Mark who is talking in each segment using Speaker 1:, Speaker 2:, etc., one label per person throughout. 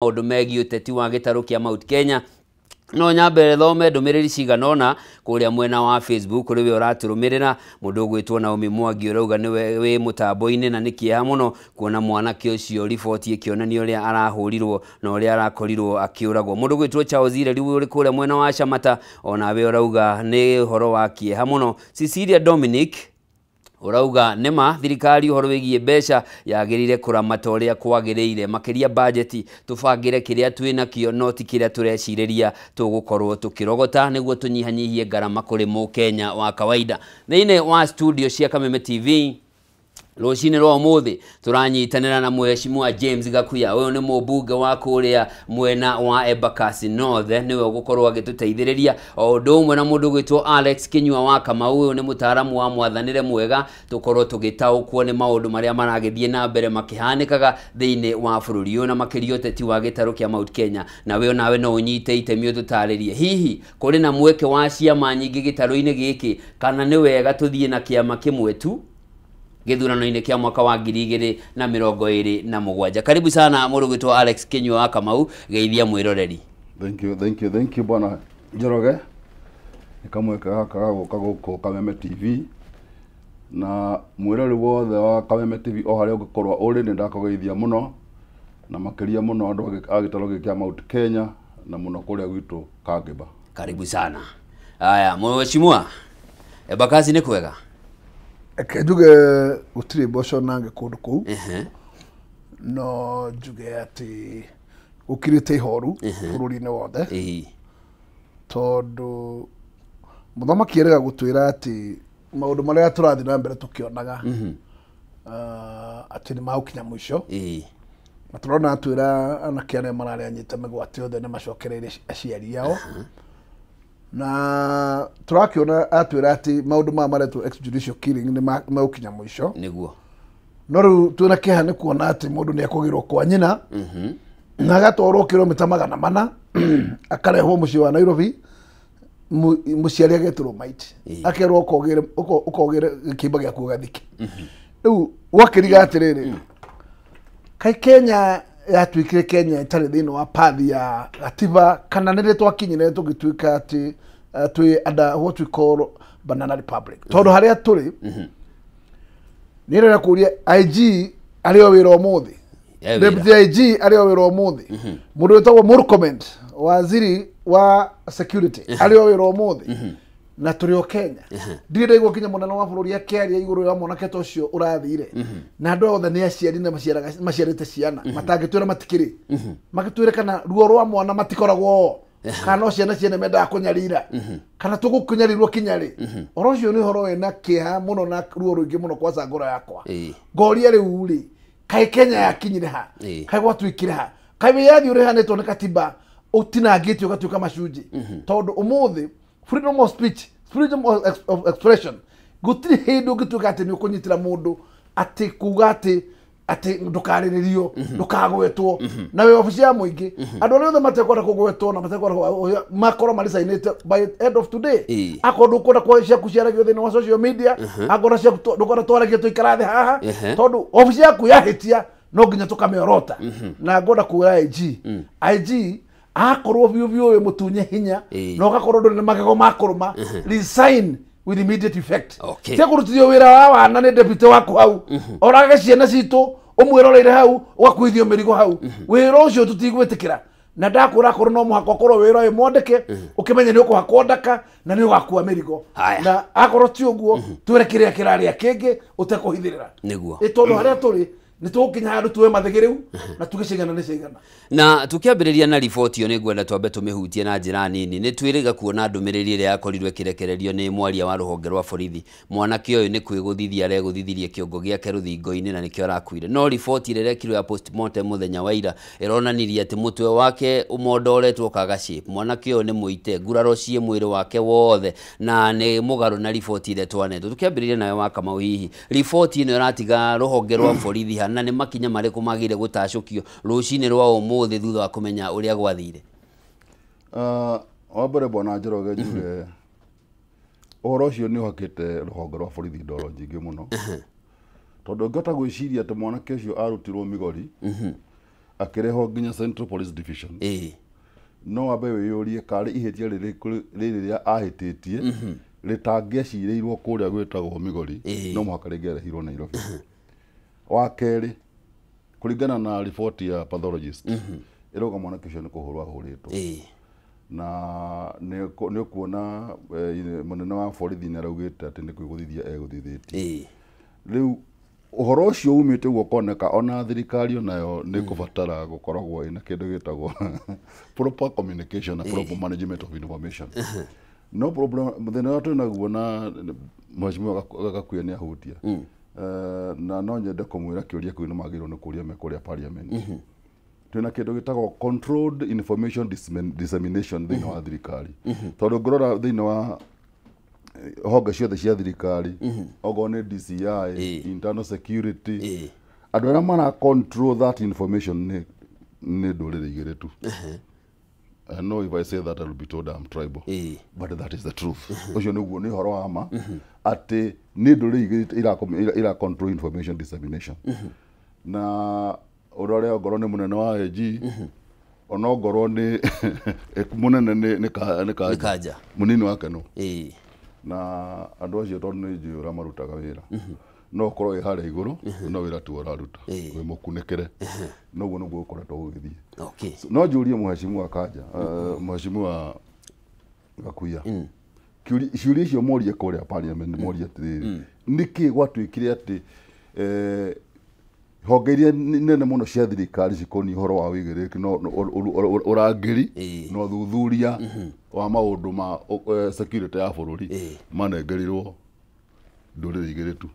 Speaker 1: Maũndũ megiĩ ũteti wa gĩtarũ kĩa Mount Kenya, no nyambe thome ndũmĩrĩri cigana ũna kũrĩa mwena wa Facebook kũrĩ we ũratũrũmĩrĩra. Mũndũ ũgwĩtwo Naomi Mwangi ũrauga nĩwe wĩ mũtambo-inĩ na nĩ kĩeha mũno kuona mwanake ũcio, riboti ĩkĩonania ũrĩa arahũrirwo na ũrĩa arakorirwo akĩũragwo. Mũndũ ũgwĩtwo Charles Ireri ũrĩ kũrĩa mwena wa Camata onawe ũrauga nĩ ũhoro wa kĩeha mũno. Cecilia Dominic ũrauga nĩma thirikari ũhoro wĩgiĩ mbeca yagĩrĩire kũramata ũrĩa kwagĩrĩire, makĩria bajeti, tũbangĩre kĩrĩa twĩnakĩo no ti kĩrĩa tũrecirĩria tũgũkorwo tũkĩrogota nĩguo tũnyihanyihie ngarama kũrĩ mũkenya wa kawaida. Thĩinĩ wa studio cia Kameme TV rũcinĩ rwa ũmũthĩ tũranyitanĩra na Mheshimiwa James Gakuya. Ũyũ nĩ mũmbunge wa kũrĩa mwena wa Embakasi North, nĩwe ũgũkorwo agĩtũteithĩrĩria, o ũndũ ũmwe na mũndũ ũgwĩtwo Alex Kinyua wa Kamau. Ũyũ nĩ mũtaaramu wa mwathanĩre mwega, tũkorwo tũgĩtaũkwo nĩ maũndũ marĩa maragĩthiĩ na mbere makĩhanĩkaga thĩinĩ wa bũrũri ũyũ na makĩria ũteti wa gĩtarũ kĩa Mount Kenya. Nawe onawe no ũnyite itemi ũtũtarĩrie hihi kũrĩ na mweke wa ciama nyingĩ gĩtarũ-inĩ gĩkĩ kana nĩ wega tũthiĩ na kĩama kĩmwe tu gĩthurano-inĩ kĩa mwaka wa 2027. Karibu sana mũndũ ũgwĩtwo Alex Kinyua wa Kamau, geithia mwĩroreri.
Speaker 2: Thank you, thank you, thank you, bwana Njoroge. Nĩ kamweke gaka ga gũka gũkũ Kameme TV na mwĩrori wothe wa Kameme TV o harĩa ũngĩkorwo ũrĩ, nĩ ndakũgeithia mũno na makĩria mũno andũ a gĩtarũ gĩkĩ kĩa Mount Kenya na mũno kũrĩa gwitũ Kangĩba.
Speaker 1: Karibu sana. Haya, mheshimiwa, Embakasi nĩ kwega?
Speaker 3: Reke njuge gũtirĩ mboco nange kũndũ kũu, no njuge atĩ gũkirĩte ihoru bũrũri-inĩ wothe, tondũ mũthamaki erĩga gũtwĩra atĩ maũndũ marĩa tũrathiĩ na mbere tũkĩonaga atĩ nĩ magũkinya mũico. Na tũrona atwĩra anake arĩa mararĩ anyite mĩgwate othe nĩ macokereire aciari ao, na tũrakĩona atwĩra atĩ maũndũ maya maretwo extrajudicial killing nĩ megũkinya mũico. No rĩu twĩna kĩeha nĩ kuona atĩ mũndũ nĩ ekũgĩrwo kwa nyina na agatwarwo kilomita 400, akarehwo mũciĩ wa Nairobi, mũciari agetĩrwo maiti, akerwo ũkogĩre ũkogĩre gĩkĩimba gĩaku ũgathike. Rĩu gwakĩriga atĩrĩrĩ, kaĩ Kenya yatuĩkire Kenya ĩtarĩ thĩinĩ wa pathi ya gatiba, kana nĩ rĩ twakinyire tũgĩtuĩka atĩ twĩ under what we call banana republic? Tondũ harĩa tũrĩ nĩ rĩrĩa kũria IG arĩ o wĩra ũmũthĩ?
Speaker 1: Eh, wĩra.
Speaker 3: Deputy IG arĩ o wĩra ũmũthĩ? Mũndũ wĩtagwo Murkomen, waziri wa security, arĩ o wĩra ũmũthĩ? Na tũrĩ o Kenya, ndirĩ ndaigua kinya mũnene wa bũrũri akĩaria igũrũ rĩa mwanake ta ũcio ũrathire, na andũ othe nĩ aciari na maciarĩte ciana, matangĩtwĩra matikĩrĩ magĩtwĩre kana ruo rwa mwana matikoragwo, kana no ciana ciene mendaga kũnyarira, kana tũgũkũnyarirwo kinya rĩ? Ũhoro ũcio nĩ ũhoro wĩna kĩeha mũno na ruo rũingĩ mũno kwaca ngoro yakwa. Ngoria rĩu rĩ, kaĩ Kenya yakinyire ha? Kaĩ gwatuĩkire ha? Kaĩ wĩyathi ũrĩa ũheanĩtwo nĩ katiba ũtinangĩtio ũgatuĩka macunjĩ? Tondũ ũmũthĩ freedom of speech, freedom of expression, gũtirĩ hĩndĩ ũngĩtuĩka atĩ nĩ ũkũnyitĩra mũndũ atĩ kuga atĩ ndũkarĩrĩrio, ndũkagwetwo na wĩ obici ya mũingĩ. Andũ arĩa othe matekwenda kũgwetwo na matekwenda makorwo maricainĩte by end of today. Akorwo ndũkwenda kwa ciaku ciaragio thĩinĩ wa social media, akorwo ciaku ndũkwenda twaragie tũikara thĩ haha, tondũ obici yaku yahĩtia no nginya tũkamĩorota. Na ngwenda kuga IG, IG akorwo biũ biũ wĩ mũtunye hinya na ũgakorwo ndũrĩ na magego ma kũrũma, resign with immediate effect. Tia kũrutithio wĩra wa wana nĩ deputy waku hau, orage ciana citũ ũmwĩroreire hau, ũgakuithio mĩrigo hau. Wĩra ũcio tũtigwĩtĩkĩra, na ndakwĩra akorwo no mũhaka ũkorwo wĩra ũyũ mwandĩke, ũkĩmenye nĩ ũkũhakwo ndaka na nĩ ũgakua mĩrigo. Na akorwo ti ũguo, twĩre kĩrĩa kĩrarĩa kĩngĩ ũtekũhithĩrĩra. Ĩ tondũ harĩa tũrĩ nĩ tũgũkinya handũ tuoe mathĩgĩ rĩu na tuge cigana nĩ cigana.
Speaker 1: Na tukiambĩrĩria na riboti ĩyo, nĩ ngwenda twambe tũmĩhutie na njĩra nini. Nĩ twĩrĩga kuona ndũmĩrĩri ĩrĩa yakorirwo ĩkĩrekererio nĩ mwaria wa rũhonge rwa borithi. Mwanake ũyũ nĩ kwĩgũthithia aregũthithirie kĩongo gĩake rũthingo-inĩ na nĩkĩo arakuire, no riboti ĩrĩa ĩrekirwo ya postmortem mũthenya wa ira ĩronanirie atĩ mũtwe wake ũmondoretwo ũkaga shape. Mwanake ũyũ nĩ mũite nguraro ciĩ mwĩrĩ wake wothe na nĩ mũgarũ na riboti ĩrĩa twanetwo. Tũkĩambĩrĩria nawe wa Kamau, hihi riboti ĩno ĩratiga rũhonge rwa borithi ha, na nĩ makinya marĩkũ magĩrĩire gũtacũkio rũcinĩ rwa ũmũthĩ thutha wa kũmenya ũrĩa gwathire?
Speaker 2: Wa mbere, bwana Njoroge, njuge ũhoro ũcio nĩ ũhakĩte rũhonge rwa borithi ndoro nyingĩ mũno, tondũ ũngĩhota gwĩciria atĩ mwanake ũcio arutirwo Migori. Akĩrehwo nginya Central Police Division. No wambe wĩyũrie karĩ ihĩtia rĩrĩkũ rĩrĩ rĩa ahĩtĩtie rĩtangĩacirĩirwo kũrĩa gwĩtagwo Migori, no mũhaka rĩngĩarehirwo Nairobi. Wa kerĩ, kũringana na riboti ya pathologist, ĩrauga mwanake ũcio nĩ kũhũrwo ahũrĩtwo. Na nĩ ũkuona mũnene wa borithi nĩ araugĩte atĩ nĩ kwĩgũthithia egũthithĩtie. Rĩu ũhoro ũcio umĩte ũguo ũkoneka ona thirikari onayo nĩ kũbatara gũkoragwo ĩna kĩndũ gĩtagwo proper communication na proper management of information. No problem thĩna ũrĩa twĩnaguo na mheshimiwa Gakuya nĩ ahutia. Na no nyende kũmwĩra kĩũria kĩu nĩ magĩrĩirwo nĩ kũũria me kũrĩa parliament. Twĩna kĩndũ gĩtagwo controlled information dissemination thĩinĩ wa thirikari. Tondũ ngũrora thĩinĩ wa honge ciothe cia thirikari, okorwo nĩ DCI, internal security, andũ arĩa mara control that information nĩ ndũrĩrĩ igĩrĩ tu. I know if I say that I will be told I'm tribal, but that is the truth. Ũcio nĩguo nĩ ũhoro wa ma atĩ nĩ ndũrĩrĩ igĩrĩ ira control information dissemination. Na ũrore ongorwo nĩ mũnene wa AG, ona ongorwo nĩ mũnene nĩ Kanja, mũnini wake no. Na andũ acio tondũ nĩ njũĩ ũrĩa marutaga wĩra, no ũkorwo wĩ harĩa igũrũ no wĩra tu ũraruta wĩ mũkunĩkĩre, noguo nĩguo ũkoretwo ũgĩthiĩ. No njũrie mheshimiwa Kanja, mheshimiwa Gakuya, ciũria icio morie kũrĩa parliament, morie atĩrĩrĩ, nĩkĩ gwatuĩkire atĩ honge iria nene mũno cia thirikari cikoniĩ ũhoro wa wĩigĩrĩrĩki na ũrangĩri na ũthuthuria wa maũndũ ma security ya bũrũri manengerirwo ndũrĩrĩ igĩrĩ tu.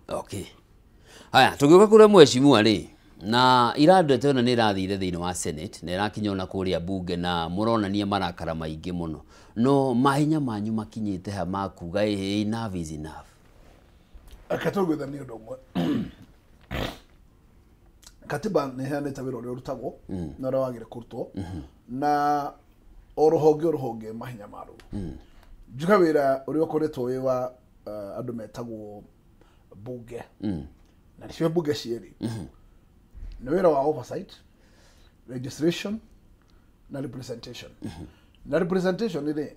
Speaker 1: Haya, tũgĩũka kũrĩa mheshimiwa rĩ, na irandeto ĩno nĩ ĩrathire thĩinĩ wa Senate na ĩrakinya ona kũrĩa bunge na mũronania marakara maingĩ mũno, no mahinya manyu makinyĩte ha ma kuga enough is enough?
Speaker 3: Reke tũiguithanie ũndũ ũmwe. Katiba nĩ ĩheanĩte wĩra ũrĩa ũrutagwo na ũrĩa wagĩrĩire kũrutwo, na o rũhonge mahinya maruo. Njuga wĩra ũrĩa ũkoretwo wĩ wa andũ metagwo bunge, na nĩcio bunge cierĩ, nĩ wĩra wa oversight, registration na representation. Na representation rĩ,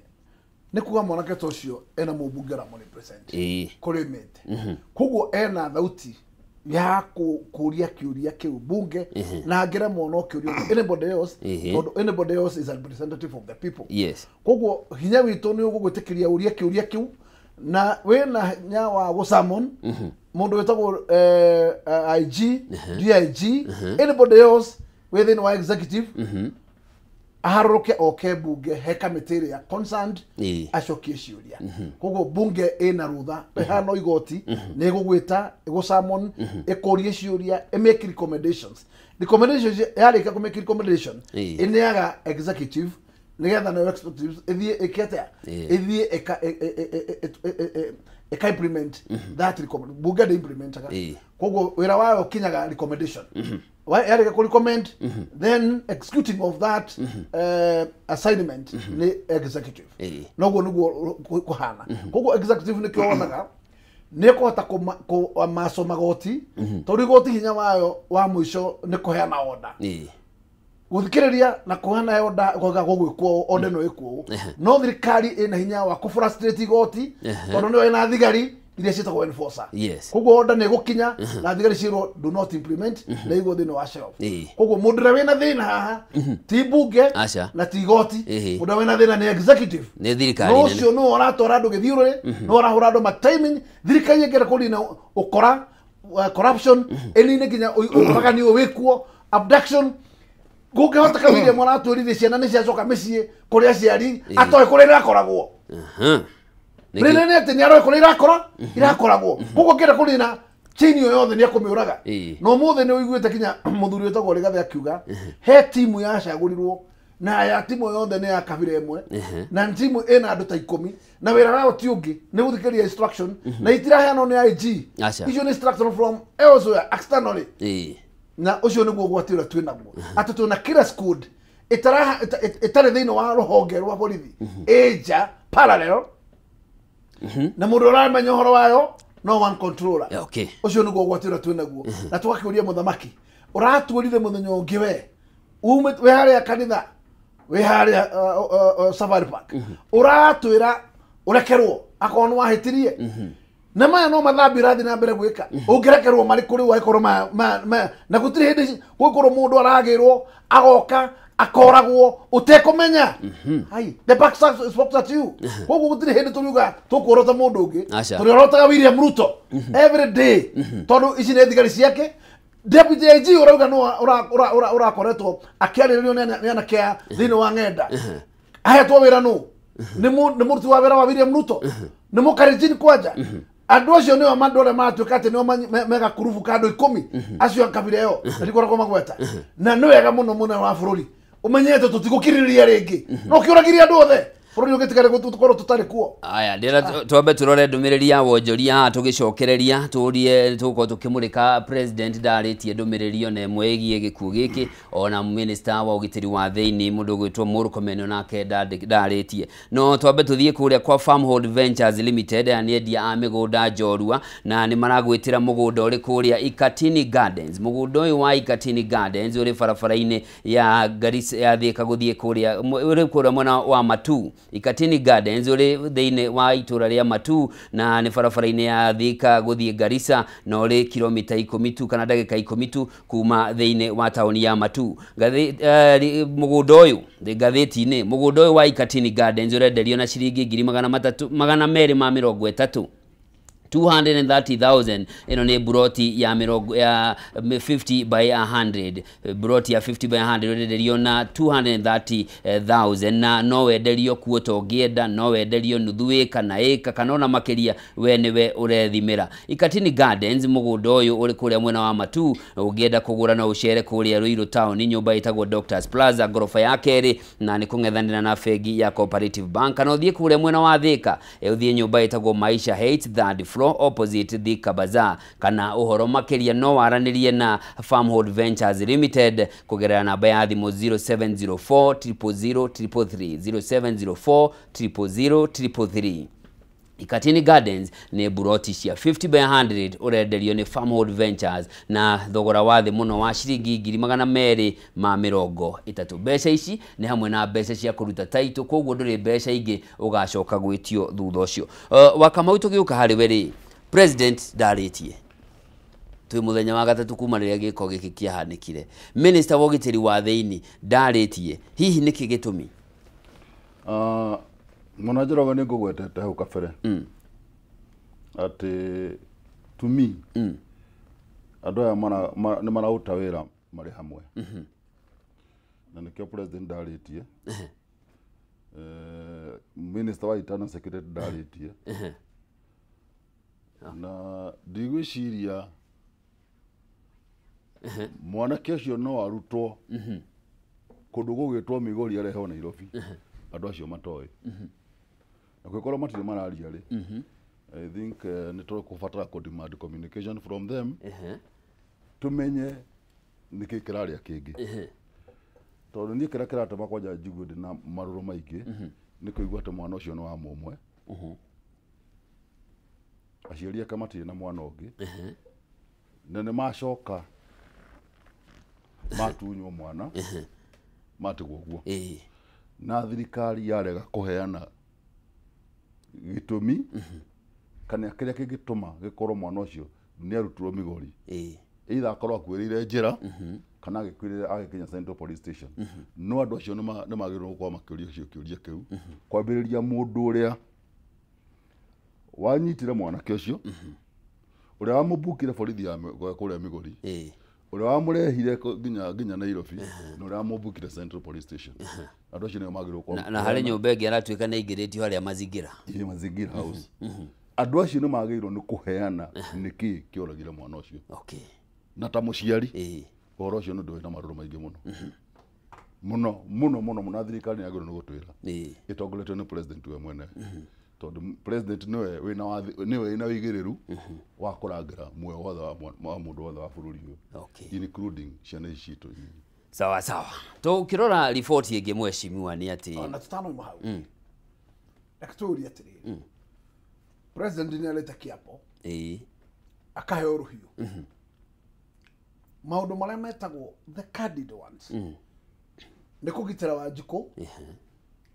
Speaker 3: nĩ kuga mwanake ta ũcio ena mũmbunge ũramũ-represent kũrĩ mĩte, koguo ena thauti ya kũria kĩũria kĩu bunge, na angĩremwo no kĩũrio anybody else, tondũ anybody else is a representative of the people. Koguo hinya witũ nĩ ũgũgwĩtĩkĩria ũrie kĩũria kĩu, na wĩna hinya wa gũsummon mũndũ wĩtagwo IG, DIG, anybody else wĩ thĩinĩ wa executive, aharũrũke oke bunge he kamĩtĩ ĩrĩa concerned acokie ciũria. Koguo bunge ĩna rũtha ĩhana igoti, nĩ ĩgũgwĩta, ĩgũsummon, ĩkũrie ciũria, ĩmake recommendations. Recommendations yarĩkia kũmake recommendation, ĩneaga executive nĩgetha nayo executive ĩthiĩ ĩke atĩa, ĩthiĩ ĩka implement that recommend. Bunge ndĩ implementaga, koguo wĩra wayo ũkinyaga recommendation. Yarĩkia kũ recommend, then executing of that assignment nĩ executive. Noguo nĩguo kũhana. Koguo executive nĩkĩo wonaga nĩ ĩkũhota kũmaco magoti, tondũ igoti hinya wayo wa mũico nĩ kũheana order. Gũthikĩrĩria na kũheana order gũga gũgwĩkwo order no ĩkwo. No thirikari ĩna hinya wa kũ frustrate igoti, tondũ nĩyo ĩna thigari iria ciĩtagwo enforcer. Koguo order nĩ ĩgũkinya na thigari ciĩrwo do not implement, na ĩigwo thĩinĩ wa shelf. Koguo mũndũ ũrĩa wĩna thĩna haha ti bunge na ti igoti, mũndũ ũrĩa wĩna thĩna nĩ executive,
Speaker 1: nĩ thirikari.
Speaker 3: No ũcio nĩwe ũratwara andũ gĩthiũrũrĩ, nĩwe ũrahũra andũ ma timing. Thirikari ĩngĩenda kũnina ũkora, corruption, ĩnine nginya ũragani ũyũ wĩkuo, abduction. Gũngĩhoteka William aratwĩrire ciana nĩ ciacoka mĩciĩ kũrĩ aciari, atoĩ kũrĩa irakoragwo. Rĩrĩ nĩ atĩ nĩ aroĩ kũrĩa irakoragwo. Koguo angĩenda kũnina chain ĩyo yothe nĩ ekũmĩũraga. Na ũmũthĩ nĩ ũiguĩte kinya mũthuri wĩtagwo Rigathĩ akiuga he timu yacagũrirwo, na ya timu yothe nĩ ya kabira ĩmwe, na timu ĩna andũ ta 10, na wĩra wao ti ũngĩ nĩ gũthikĩrĩria instruction, na itiraheanwo nĩ IG. Icio nĩ instruction from elsewhere externally. Na ũcio nĩguo ũgwati ũrĩa twĩ naguo, atĩ twĩna killer squad ĩtarĩ thĩinĩ wa rũhonge rwa borithi, ĩ nja parallel, na mũndũ ũramenya ũhoro wayo no one controller. Ũcio nĩguo ũgwati ũrĩa twĩ naguo. Na tũgakĩũria mũthamaki, ũratwĩrire mũthenya ũngĩ we Ume we haria kanitha we haria Safari Park uratwira urekerwo akorwo nĩ wahĩtirie na maya no mathambi ũrathiĩ na mbere gwĩka ũngĩrekerwo marĩ kũrĩ wagĩkorwo na gũtirĩ hĩndĩ gũkorwo mũndũ aragĩrwo agoka akoragwo ũtekũmenya. Hai, the back spoke at you. Koguo gũtirĩ hĩndĩ tũriuga tũkũorota mũndũ ũngĩ, tũrĩorotaga William Ruto every day tondũ ici nĩ thigari ciake. Deputy IG ũrauga no ũrakoretwo akĩarĩrĩrio nĩ anake aya thĩinĩ wa ng'enda ahetwo wĩra nũ? Nĩ mũruti wa wĩra wa William Ruto? Nĩ mũkarenjini kwanja? Andũ acio nĩo andũ arĩa maratuĩka atĩ nĩo megakurubu ka andũ 10 acio a kabira ĩyo na ndikoragwo magweta. Na nĩ wega mũno mũnene wa bũrũri ũmenyete tũtigũkirĩrĩria rĩngĩ no kĩũragirie andũ othe bũrũri ũgĩtigare gũkorwo tũtarĩ kuo.
Speaker 1: Aya, ndĩra twambe tũrore ndũmĩrĩri ya wonjoria haha tũgĩcokereria tũrie tũgũkorwo tũkĩmũrĩka president ndarĩtie ndũmĩrĩri ona ĩmwe ĩgiĩ gĩkuũ gĩkĩ, ona minister wa ũgitĩri wa thĩinĩ mũndũ ũgwĩtwo Murkomen onake ndarĩtie. No twambe tũthiĩ kũrĩa kwa Farmhold Ventures Limited, aya nĩ endia a mĩgũnda njorua na nĩ maragwĩtĩra mũgũnda ũrĩ kũrĩa Ikatini Gardens. Mũgũnda ũyũ wa Ikatini Gardens ũrĩ barabara-inĩ ya Garissa ya Thika gũthiĩ kũrĩa ũrĩ kũrĩa mwena wa Matu. Ikatini Gardens ũrĩ thĩinĩ wa itũra rĩa Matu na nĩ barabara-inĩ ya Thika gũthiĩ Garissa na ũrĩ kilomita 10 tu kana ndagĩka 10 tu kuma thĩinĩ wa taũni ya Matu. Mũgũnda ũyũ ngathĩti-inĩ, mũgũnda ũyũ wa Ikatini Gardens ũrenderio na ciringi 230,230 230,000. Ĩno nĩ buroti ya 50 by 100, buroti ya 50 by 100 ũrenderio na 230,000 na no wenderio kuota ũngĩenda, no wenderio nuthu ĩka na ĩka kana ona makĩria, we nĩwe ũrethimĩra. Ikatini Gardens mũgũnda ũyũ ũrĩ kũrĩa mwena wa Matu, ũngĩenda kũgũra no ũcere kũrĩa Ruiru town, nyũmba ĩtagwo Doctors Plaza ngoroba ya kerĩ na nĩ kũng'ethanĩra na bengi ya Cooperative Bank, kana ũthiĩ kũrĩa mwena wa Thika, ũthiĩ nyũmba ĩtagwo Maisha Heights third floor opposite Thika Bazaar, kana ũhoro makĩria no waranĩrie na Farmhold Ventures Limited kũgerera namba ya thimũ 0704 000 333 0704 000 333. Ikatini Gardens nĩ buroti cia 50 by 100 ũrenderio nĩ Farmhold Ventures na thogora wa thĩ mũno wa ciringi 230,000. Mbeca ici nĩ hamwe na mbeca cia kũruta title, koguo ndũrĩ mbeca ingĩ ũgacoka gwĩtio thutha ũcio. Wakamau tũgĩũka harĩ we rĩ, president ndarĩtie twĩ mũthenya wa gatatũ kuma rĩrĩa gĩko gĩkĩ kĩahanĩkire, minister wa ũgitĩri wa thĩinĩ ndarĩtie, hihi nĩkĩ gĩtũmi?
Speaker 2: Mwana Njoroge nĩ ngũgwetete hau kabere atĩ to me andũ aya nĩ mararuta wĩra marĩ hamwe na nĩkĩo president ndarĩtie, minister wa internal security ndarĩtie, na ndigwĩciria mwanake ũcio no arutwo kũndũ gũgĩtwo Migori arehwo Nairobi andũ acio matoĩ na kwĩkorwo matirĩ mararia rĩ, I think nĩ tũkũbatara kũ demand communication from them tumenye nĩkĩ kĩraria kĩngĩ, tondũ niĩ kĩrĩa kĩratũma kwanja njigue ndĩna marũrũ maingĩ nĩ kũigua atĩ mwana ũcio nĩ wa mũmwe, aciari ake matirĩ na mwana ũngĩ, na nĩ macoka matunywo mwana matigwo ũguo, na thirikari yarega kũheana gĩtũmi kana kĩrĩa kĩngĩtũma gĩkorwo mwana ũcio nĩ arutirwo Migori, either akorwo akuĩrĩire njĩra kana agĩkuĩrĩra agĩkinya Central Police Station. No andũ acio nĩ magĩrĩirwo gũkorwo makĩũria kĩũria kĩu kwambĩrĩria mũndũ ũrĩa wanyitire mwanake ũcio, ũrĩa wamũbukire borithi ya kũrĩa Migori, ũrĩa wamũrehire nginya Nairobi, na ũrĩa wamũbukire Central Police Station. Andũ acio nĩo magĩrĩirwo gũkorwo
Speaker 1: na harĩ nyũmba ĩngĩ aratuĩka nĩ aingĩrĩtio harĩa Mazingira,
Speaker 2: Mazingira House. Andũ acio nĩ magĩrĩirwo nĩ kũheana nĩkĩ kĩoragire mwana ũcio. Na ta mũciari ũhoro ũcio nĩ ũndũ wĩna marũrũ maingĩ mũno mũno mũno mũno mũno, na thirikari nĩ yagĩrĩirwo nĩ gũtwĩra ĩtongoretio nĩ president we mwene, tondũ president nĩwe wĩna ũigĩrĩru wa kũrangĩra muoyo wothe wa mũndũ wothe wa bũrũri ũyũ, including ciana ici citũ.
Speaker 1: Sawa sawa, tũkĩrora riboti ĩngĩ mheshimiwa nĩ atĩ
Speaker 3: ona tũtanoima hau reke tũũrie atĩrĩrĩ, president nĩ arĩte kĩapo akaheo rũhiũ, maũndũ marĩa metagwo the candid ones Nĩ kũgitĩra Wanjikũ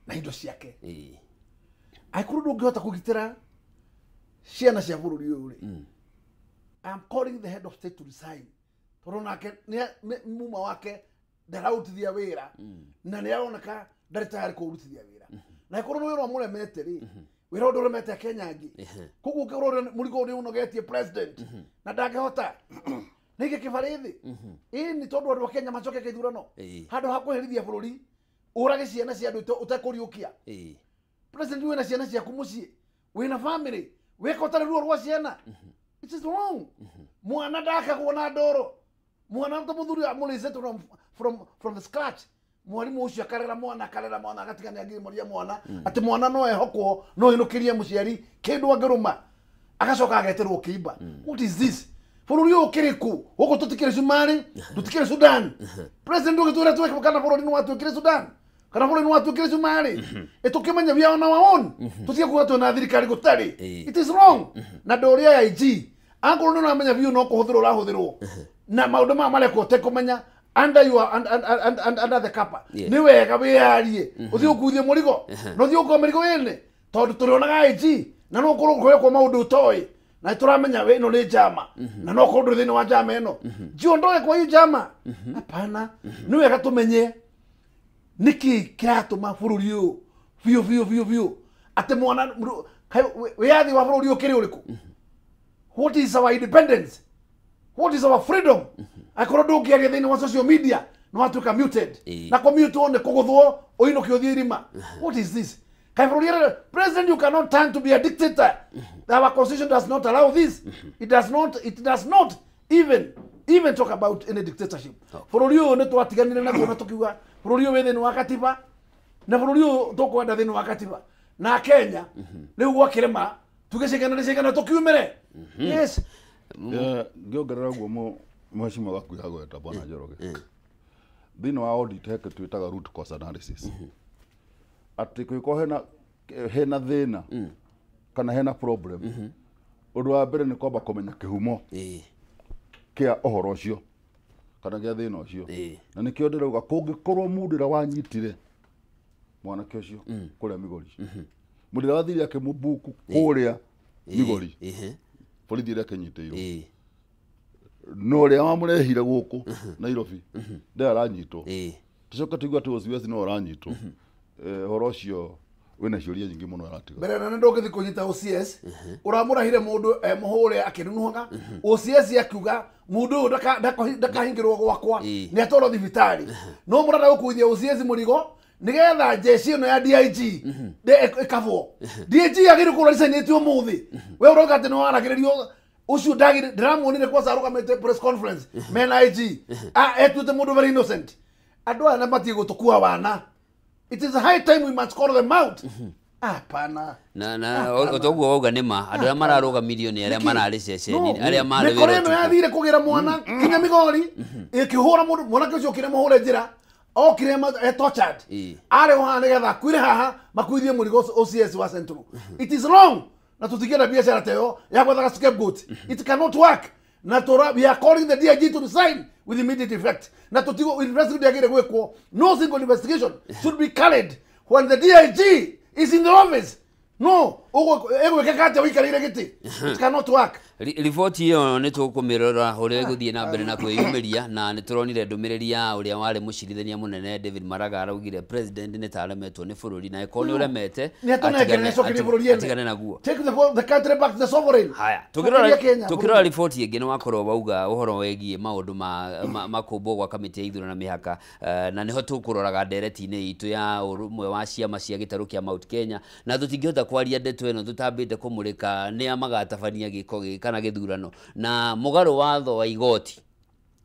Speaker 3: na indo ciake. Angĩkorwo ndũngĩhota kũgitĩra ciana cia bũrũri ũyũ rĩ, I am calling the head of state to resign. Tondũ nake muma wake ndararutithia wĩra na nĩ aroneka ndarĩ tayari kũrutithia wĩra. Na angĩkorwo nĩ wĩra ũmũremete rĩ, wĩra ũyũ ndũremete Kenya angĩ. Koguo ũngĩkorwo mũrigo ũrĩa ũnogetie president na ndangĩhota nĩkĩ kĩbarĩ thĩ. Ĩĩ nĩ tondũ andũ a Kenya macoke gĩthurano. Handũ ha kweherithia bũrũri ũrage ciana cia andũ ũtekũriũkia. President wĩna ciana ciaku mũciĩ, wĩna family, wĩka ũtarĩ ruo rwa ciana. It is wrong. Mwana ndakagwo na ndoro. Mwana ta mũthuri amũrĩcete from the scratch. Mwarimu ũcio akarera mwana agatiga nĩ angĩmoria mwana atĩ mwana no ehokwo no ĩnũkĩrie mũciari kĩndũ angĩrũma agacoka ageterwo kĩimba. What is this? Bũrũri ũyũ ũkĩrĩ kũ? Gũkũ tũtikĩrĩ Somalia, tũtikĩrĩ Sudan. President ũgĩtwĩra twĩke kana bũrũri nĩ watuĩkire Sudan, kana bũrũri nĩ watuĩkire Somalia. Ĩtũkĩmenya we are on our own. Tũtige kuga twĩna thirikari gũtarĩ. It is wrong. Na ndũria ya IG angorwo nĩ ũramenya biũ no kũhũthĩrwo ũrahũthĩrwo na maũndũ maya marekwo ũtekũmenya under your under the kappa. Nĩ wega wĩyarie ũthiĩ ũkuithie mũrigo na ũthiĩ ũkue mĩrigo ĩne tondũ tũrĩonaga IG na no ũkorwo ũkwĩrwo maũndũ ũtoĩ na tũramenya we ĩno nĩ njama na no ũkorwo ndũrĩ thĩinĩ wa njama ĩno. Jiondoe kwa hii njama. Hapana. Nĩ wega tũmenye nĩkĩ kĩratũma bũrũri ũyũ biũ biũ biũ biũ atĩ mwana wĩyathi wa bũrũri ũkĩrĩ ũrĩkũ? What is our independence? What is our freedom? Akorwo ndũngĩaria thĩinĩ wa social media nĩ watuĩka muted. Na kũmute nĩ kũgũthwo ũinũke ũthiĩ irima. What is this? President, you cannot turn to be a dictator. Our constitution does not allow this. It does not even talk about any dictatorship. Bũrũri ũyũ nĩ twatiganire naguo na tũkiuga bũrũri ũyũ wĩ thĩinĩ wa katiba na bũrũri ũyũ tũkwenda thĩinĩ wa katiba. Na Kenya rĩu gwakĩrema tuge cigana nĩ cigana tũkiumĩre. Yes.
Speaker 2: Ngĩongerera ũguo mheshimiwa waku yagweta bwana Njoroge. Thĩinĩ wa audit heke twĩtaga root cause analysis. Atĩ kũngĩkorwo hena thĩna kana hena problem, ũndũ wa mbere nĩ kwamba kũmenya kĩhumo kĩa ũhoro ũcio kana gĩa thĩna ũcio. Na nĩkĩo ndĩrauga kũngĩkorwo mũndũ ũrĩa wanyitire mwanake ũcio kũrĩa Migori, mũndũ ũrĩa wathire akĩmũbuku kũrĩa Migori, borithi ĩrĩa akĩnyitĩirwo, no ũrĩa wamũrehire gũkũ Nairobi nde aranyitwo. Tũcoke tũigue atĩ OCS no aranyitwo. Ũhoro ũcio wĩna ciũria nyingĩ mũno aratiga.
Speaker 3: Mbere nene ndũngĩthiĩ kũnyita OCS ũramũrahire mũndũ mũhũre akĩnunuhaga. OCS akiuga mũndũ ũyũ ndakahingĩrwo gwakwa nĩ atwarwo thibitarĩ. No mũrenda gũkuithia OCS mũrigo nĩgetha jeshi ĩno ya DIG ĩkabwo. DIG agĩrĩirwo kũrora ricainĩtio ũmũthĩ. We ũrauga atĩ nĩ waragĩrĩrio ũcio ndĩramuonire kwanza arũgamĩte press conference mena IG etuĩte mũndũ very innocent. Andũ aya matiĩ gũtũkua wana. It is high time we must call them out. Hapana.
Speaker 1: Na ũtoguo wauga nĩ ma andũ arĩa mararũgamirio nĩ arĩa mararĩ ceceni arĩa marĩ
Speaker 3: wĩra. Mĩkora ĩno yathire kũgĩra mwana kinya Migori ĩkĩhũra mũndũ mwanake ũcio okire mũhũre njĩra okire tortured. Arĩ ho haha nĩgetha akuire haha makuithie mũrigo OCS wa Central. It is wrong. Na tũtingĩenda biacara ta ĩyo ya gwethaga scapegoat. It cannot work. Na we are calling the DIG to resign with immediate effect. Na tutigo investigation gwekwo. No single investigation should be carried when the DIG is in the office. No, egwĩkeka atĩa ũikarĩire gĩtĩ? It cannot work.
Speaker 1: Riboti ĩyo nĩ tũkũmĩrora ũrĩa ĩgũthiĩ na mbere na kwĩyumĩria, na nĩ tũronire ndũmĩrĩri ya ũrĩa warĩ mũcirithania mũnene David Maraga araugire president nĩ ta aremetwo nĩ bũrũri na ĩkorwo nĩ ũremete atigane naguo.
Speaker 3: Take the country back to the sovereign.
Speaker 1: Haya, tũkĩrora riboti ĩngĩ nĩ wakorwo wauga ũhoro wĩgiĩ maũndũ ma kũmbwo gwa kamĩtĩ ya ithurano na mĩhaka, na nĩho tũkũroraga ndereti-inĩ itũ ya ũrũmwe wa ciama cia gĩtarũ kĩa Mount Kenya, na tũtingĩhota kwaria ndeto ĩno tũtambĩte kũmũrĩka nĩa magatabania gĩko gĩkĩ kana gĩthurano na mũgarũ watho wa igoti.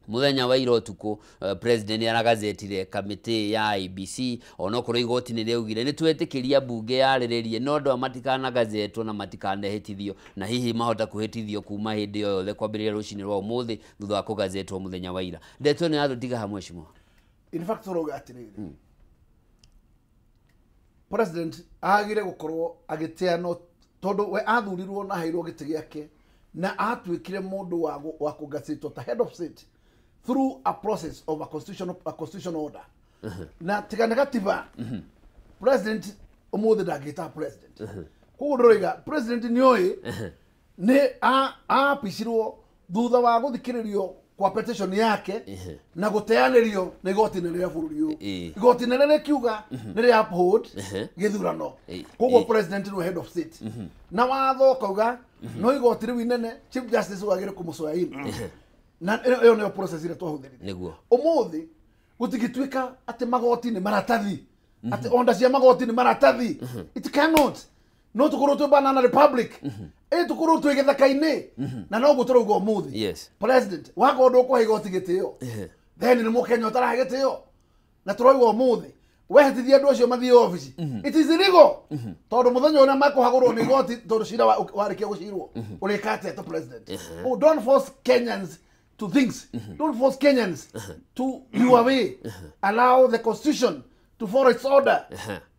Speaker 1: Mũthenya wa ira ũtukũ president nĩ aragazetire kamĩtĩ ya IEBC, onokorwo igoti nĩ rĩaugire nĩ twetĩkĩria mbunge yarĩrĩrie no andũ aya matikanagazetwo na matikanehĩtithio, na hihi mahota kũhĩtithio kuma hĩndĩ o yothe kwambĩrĩria rũcinĩ rwa ũmũthĩ thutha wa kũgazetwo mũthenya wa ira. Ndeto ĩno yatũtiga hamwe mheshimiwa.
Speaker 3: In fact ũrauga atĩrĩrĩ, president agire gũkorwo agĩteanwo tondũ we athurirwo na aheirwo gĩtĩ gĩake na atuĩkire mũndũ wa kũgazetwo ta head of state through a process of a constitutional order. Na tiga nĩ gatiba president ũmũthĩ ndangĩta president. Koguo ndĩroiga president nĩoĩ nĩ apicirwo thutha wa gũthikĩrĩrio kwa petition yake na gũteanĩrio nĩ igoti inene rĩa bũrũri ũyũ. Igoti inene rĩkiuga nĩ rĩa uphold gĩthurano. Koguo president nĩwe head of state. Na watho ũkauga no igoti rĩu inene chief justice wagĩrĩire kũmũcoya in. Na ĩyo nĩyo process ĩrĩa twahũthĩrire.
Speaker 1: Nĩguo.
Speaker 3: Ũmũthĩ gũtingĩtuĩka atĩ magoti nĩ maratathi, atĩ onda cia magoti nĩ maratathi. It cannot. No tũkorwo twĩ banana republic, ĩ tũkorwo twĩ gĩthaka-inĩ, na noguo tũrauga ũmũthĩ. President wakorwo ndũkũhe igoti gĩtĩo, then nĩ mũkenya ũtarahe gĩtĩo. Na tũrauga ũmũthĩ wehĩtithia andũ acio mathiĩ obici, it is illegal, tondũ mũthenya ũrĩa mekũhagũrwo nĩ igoti, tondũ cira warĩkia gũcirwo, ũrĩka atĩa ta president? Oh, don't force Kenyans to things. Don't force Kenyans to your way. Allow the constitution to follow its order.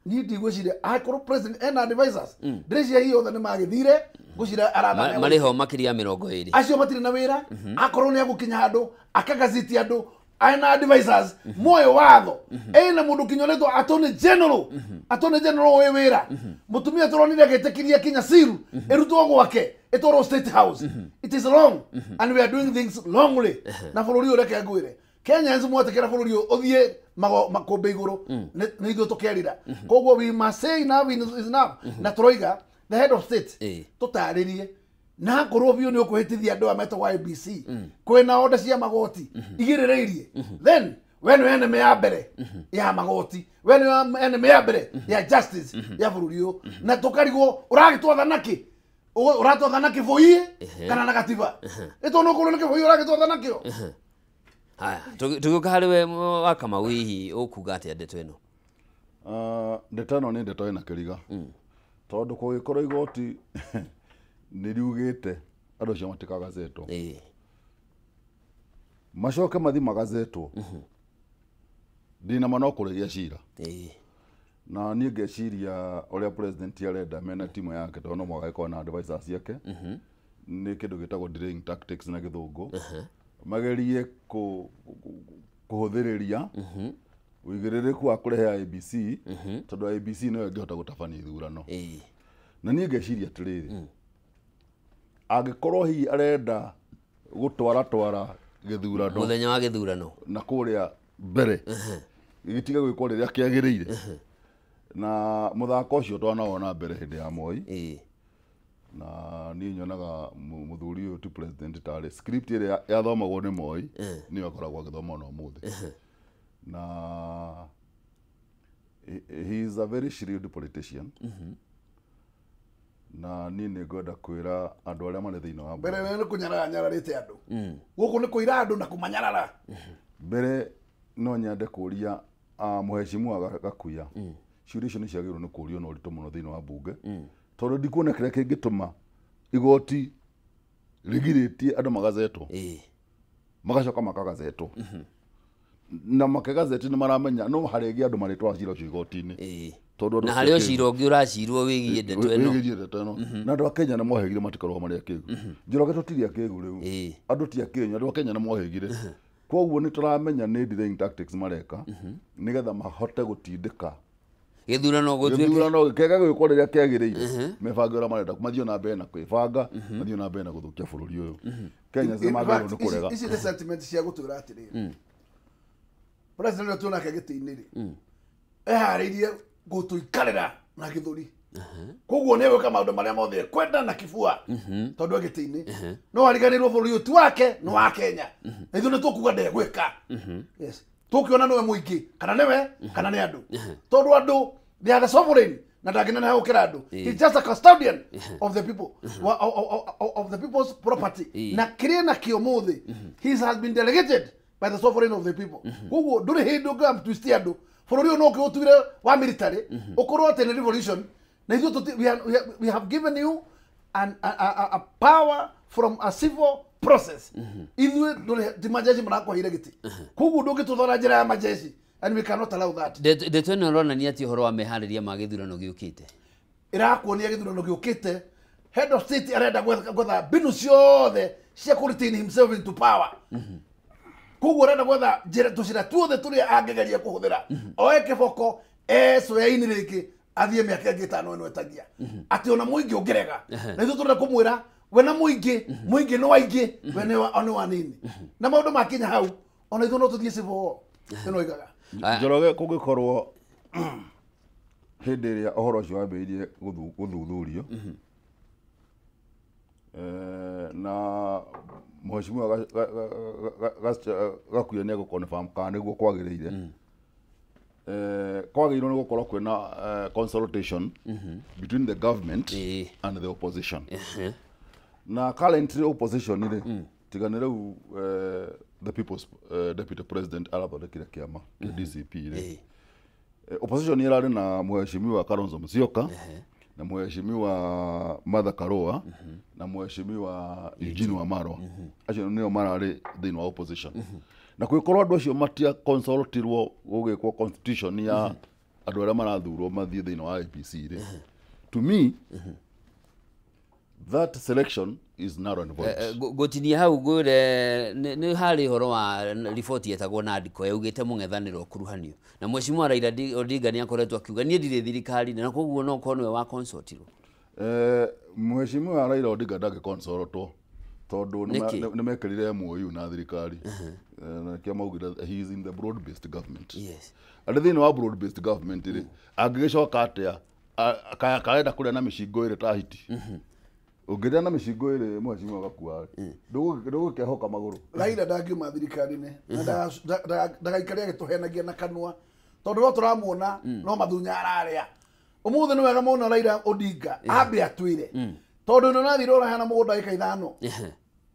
Speaker 3: Niĩ ndigwĩciria angĩkorwo president ena advisors, ndĩreciria hihi othe nĩ magĩthire ngwĩciria arathana
Speaker 1: Marĩ ho makĩria ya 20.
Speaker 3: Acio matirĩ na wĩra. Akorwo nĩ egũkinya handũ akagaziti andũ ena advisors moyo watho, ena mũndũ kinya ũretwo attorney general, attorney general wĩ wĩra mũtumia tũronire agĩtĩkĩria kinya seal ĩrutwo gwake ĩtwarwo State House. It is wrong and we are doing things wrongly. Na bũrũri ũyũ, reke ngwĩre Kenyans, mwetĩkĩra bũrũri ũyũ ũthiĩ makũmbĩ igũrũ, nĩ ithuĩ tũkerira. Koguo we must say enough is enough. Na tũroiga the head of state tũtarĩrie, na akorwo biũ nĩ ũkwĩhĩtithia andũ aya metagwo IEBC kwĩna onda cia magoti igĩrĩrĩirie, then we nĩwe enemy ya mbere ya magoti, we nĩwe enemy ya mbere ya justice ya bũrũri ũyũ. Na tũkarigwo ũragĩtwatha nakĩ? Ũratwatha na kĩbũi kana na gatiba? Ĩtondũ ũkorwo nĩ kĩbũi ũragĩtwatha nakĩo.
Speaker 1: Haya, tũgĩũka harĩ we wa Kamau, hihi ũkuga atĩa ndeto ĩno?
Speaker 2: Ah, ndeto ĩno nĩ ndeto ĩna kĩriga, tondũ kũgĩkorwo igoti nĩ riugĩte andũ acio matikagazetwo, macoke mathi magazetwo, ndinama no kũrĩgia cira. Na niĩ ngeciria ũrĩa president arenda mena timu yake, tondũ no mũhaka ĩkorwo na advisors ciake, nĩ kĩndũ gĩtagwo delaying tactics na gĩthũngũ, magerie kũhũthĩrĩria ũigĩrĩrĩku wa kũrehe IEBC, tondũ IEBC nĩyo ĩngĩhota gũtabania ithurano. Na niĩ ngeciria atĩrĩrĩ, angĩkorwo hihi arenda gũtwara twara gĩthurano
Speaker 1: mũthenya wa gĩthurano
Speaker 2: na kũrĩa mbere gĩtige gwĩkwo rĩrĩa kĩagĩrĩire, na mũthako ũcio twanawona mbere hĩndĩ ya Moi. Na niĩ nyonaga mũthuri ũyũ ti president tarĩ script ĩrĩa yathomagwo nĩ Moi nĩyo akoragwo agĩthoma ona ũmũthĩ. Na he is a very shrewd politician. Na niĩ nĩ ngwenda kwĩra andũ arĩa marĩ thĩinĩ wa
Speaker 3: mbere nĩ kũnyarara nyararĩte andũ gũkũ, nĩ kũira andũ na kũmanyarara.
Speaker 2: Mbere no nyende kũria mũheshimu Gakuya, ciũria icio nĩ ciagĩrĩirwo nĩ kũrio na ũritũ mũno thĩinĩ wa bunge, tondũ ndikuona kĩrĩa kĩngĩtũma igoti rĩgirĩtie andũ magazetwo, magacoka makagazetwo, na makĩgazeti nĩ maramenya no harĩngĩ andũ marĩtwara cira ũcio igoti-inĩ, tondũ andũ
Speaker 1: na
Speaker 2: ti
Speaker 1: harĩ o
Speaker 2: akĩgu.
Speaker 1: cira ũngĩ ũracirwo wĩgiĩ ndeto ĩno.
Speaker 2: Wĩgiĩ ndeto ĩno. Na andũ a Kenya nĩ mohĩgire, matikoragwo marĩ akĩgu. Njoroge, tũtirĩ akĩgu rĩu. Andũ ti akĩgu, andũ a Kenya nĩ mohĩgire. Koguo nĩ tũramenya nĩ delaying tactics mareka nĩgetha mahote gũtindĩka
Speaker 1: gĩthurano gũtuĩke
Speaker 2: gĩthurano kĩaga gwĩkwo rĩrĩa kĩagĩrĩire. Mebange ũrĩa marenda, mathiĩ na mbere na kwĩbanga, mathiĩ na mbere na gũthũkia bũrũri ũyũ. Kenya
Speaker 3: In
Speaker 2: nĩ magĩrĩirwo
Speaker 3: fact,
Speaker 2: nĩ kũrega.
Speaker 3: Ici nĩ sentiment cia gũtwĩra atĩrĩrĩ, president ũrĩa tuonake gĩtĩ-inĩ rĩ, eharĩirie gũtũikarĩra na gĩthũri. Koguo nĩ egwĩka maũndũ marĩa mothe ekwenda na kĩbua, tondũ e gĩtĩ-inĩ. No ariganĩrwo bũrũri ũyũ ti wake, nĩ wa Kenya, na ithuĩ nĩ tũkuga ndegwĩka. Yes, tũkĩona nĩwe mũingĩ kana nĩwe kana nĩ andũ, tondũ andũ, they are the sovereign, na ndangĩneneha gũkĩra andũ. He's just a custodian of the people, of the people's property. Na kĩrĩa nakĩo mũthĩ, he has been delegated by the sovereign of the people. Koguo ndũrĩ hĩndĩ ũngĩamtwistia andũ. Bũrũri ũyũ no ũkĩũtuire wa military, ũkorwo atĩ nĩ revolution, na ithuĩ we have given you a power from a civil process. Ithuĩ ti majeshi marakwaheire gĩtĩ, koguo ndũngĩtũthora njĩra ya majeshi, and we cannot allow that.
Speaker 1: Ndeto ĩno ĩronania atĩ ũhoro wa meharĩria ma gĩthurano gĩũkĩte.
Speaker 3: Ĩrakuonia gĩthurano gĩũkĩte, head of state arenda gwetha mbinu ciothe cia kũ retain himself into power. Koguo arenda gwetha njĩra tũcĩra tuothe tũrĩa angĩgeria kũhũthĩra oe kĩboko ecoya-inĩ rĩngĩ athiĩ mĩaka ĩngĩ ĩtano ĩno ĩtagia atĩ ona mũingĩ ũngĩrega na ithuĩ tũrenda kũmwĩra we na mũingĩ mũingĩ nĩ waingĩ we nĩ wanini na maũndũ makinya hau ona ithuĩ no tũthiĩ civil war ĩno igaga.
Speaker 2: Njoroge kũngĩkorwo hĩndĩ ĩrĩa ũhoro ũcio wambĩrĩirie gũthuthurio na mheshimiwa Gakuya nĩ egũ-confirm kana nĩguo kwagĩrĩire, kwagĩrĩirwo nĩ gũkorwo kwĩna consultation between the government and the opposition. Na currently opposition rĩ tiga nĩ rĩu the people's deputy president arathondekire kĩama kĩa DCP rĩ, opposition ĩrarĩ na mheshimiwa Kalonzo Musyoka na mheshimiwa Martha Karua na mheshimiwa Eugene Wamalwa. Acio nĩo mararĩ thĩinĩ wa opposition. Na kũngĩkorwo andũ acio matia consultirwo gũgĩkwo constitution ya andũ arĩa marathurwo mathiĩ thĩinĩ wa IEBC rĩ, to me that selection is narrow and void.
Speaker 1: Gũtinia hau ngwĩre nĩ harĩ ũhoro wa riboti yetagwo Nandiko yaugĩte mũng'ethanĩro ũkuruhanio na mheshimiwa Raila Odinga nĩ akoretwo akiuga niĩ ndirĩ thirikari na koguo no korwo nĩwe wa consultirwo.
Speaker 2: Mheshimiwa Raila Odinga ndangĩ-consultwo tondũ nĩ mekĩrire MOU na thirikari na kĩo maugire he is in the broad based government.
Speaker 1: Yes.
Speaker 2: Arĩ thĩinĩ wa broad based government rĩ angĩgĩcoka atĩa karenda kũrĩa na mĩcingo ĩrĩ ta hiti. Ũngĩrĩa na mĩcingo ĩrĩ mheshimiwa Gakua ndũgũkĩhoka magũrũ.
Speaker 3: Raila ndangiuma thirikari-inĩ na ndagaikare agĩtũhenagia na kanua tondũ no tũramuona no mathunya ararĩa. Ũmũthĩ nĩ wega mũno Raila Odinga ambe atwĩre tondũ nĩ ũrathire ũraheana mũgũnda ĩka ithano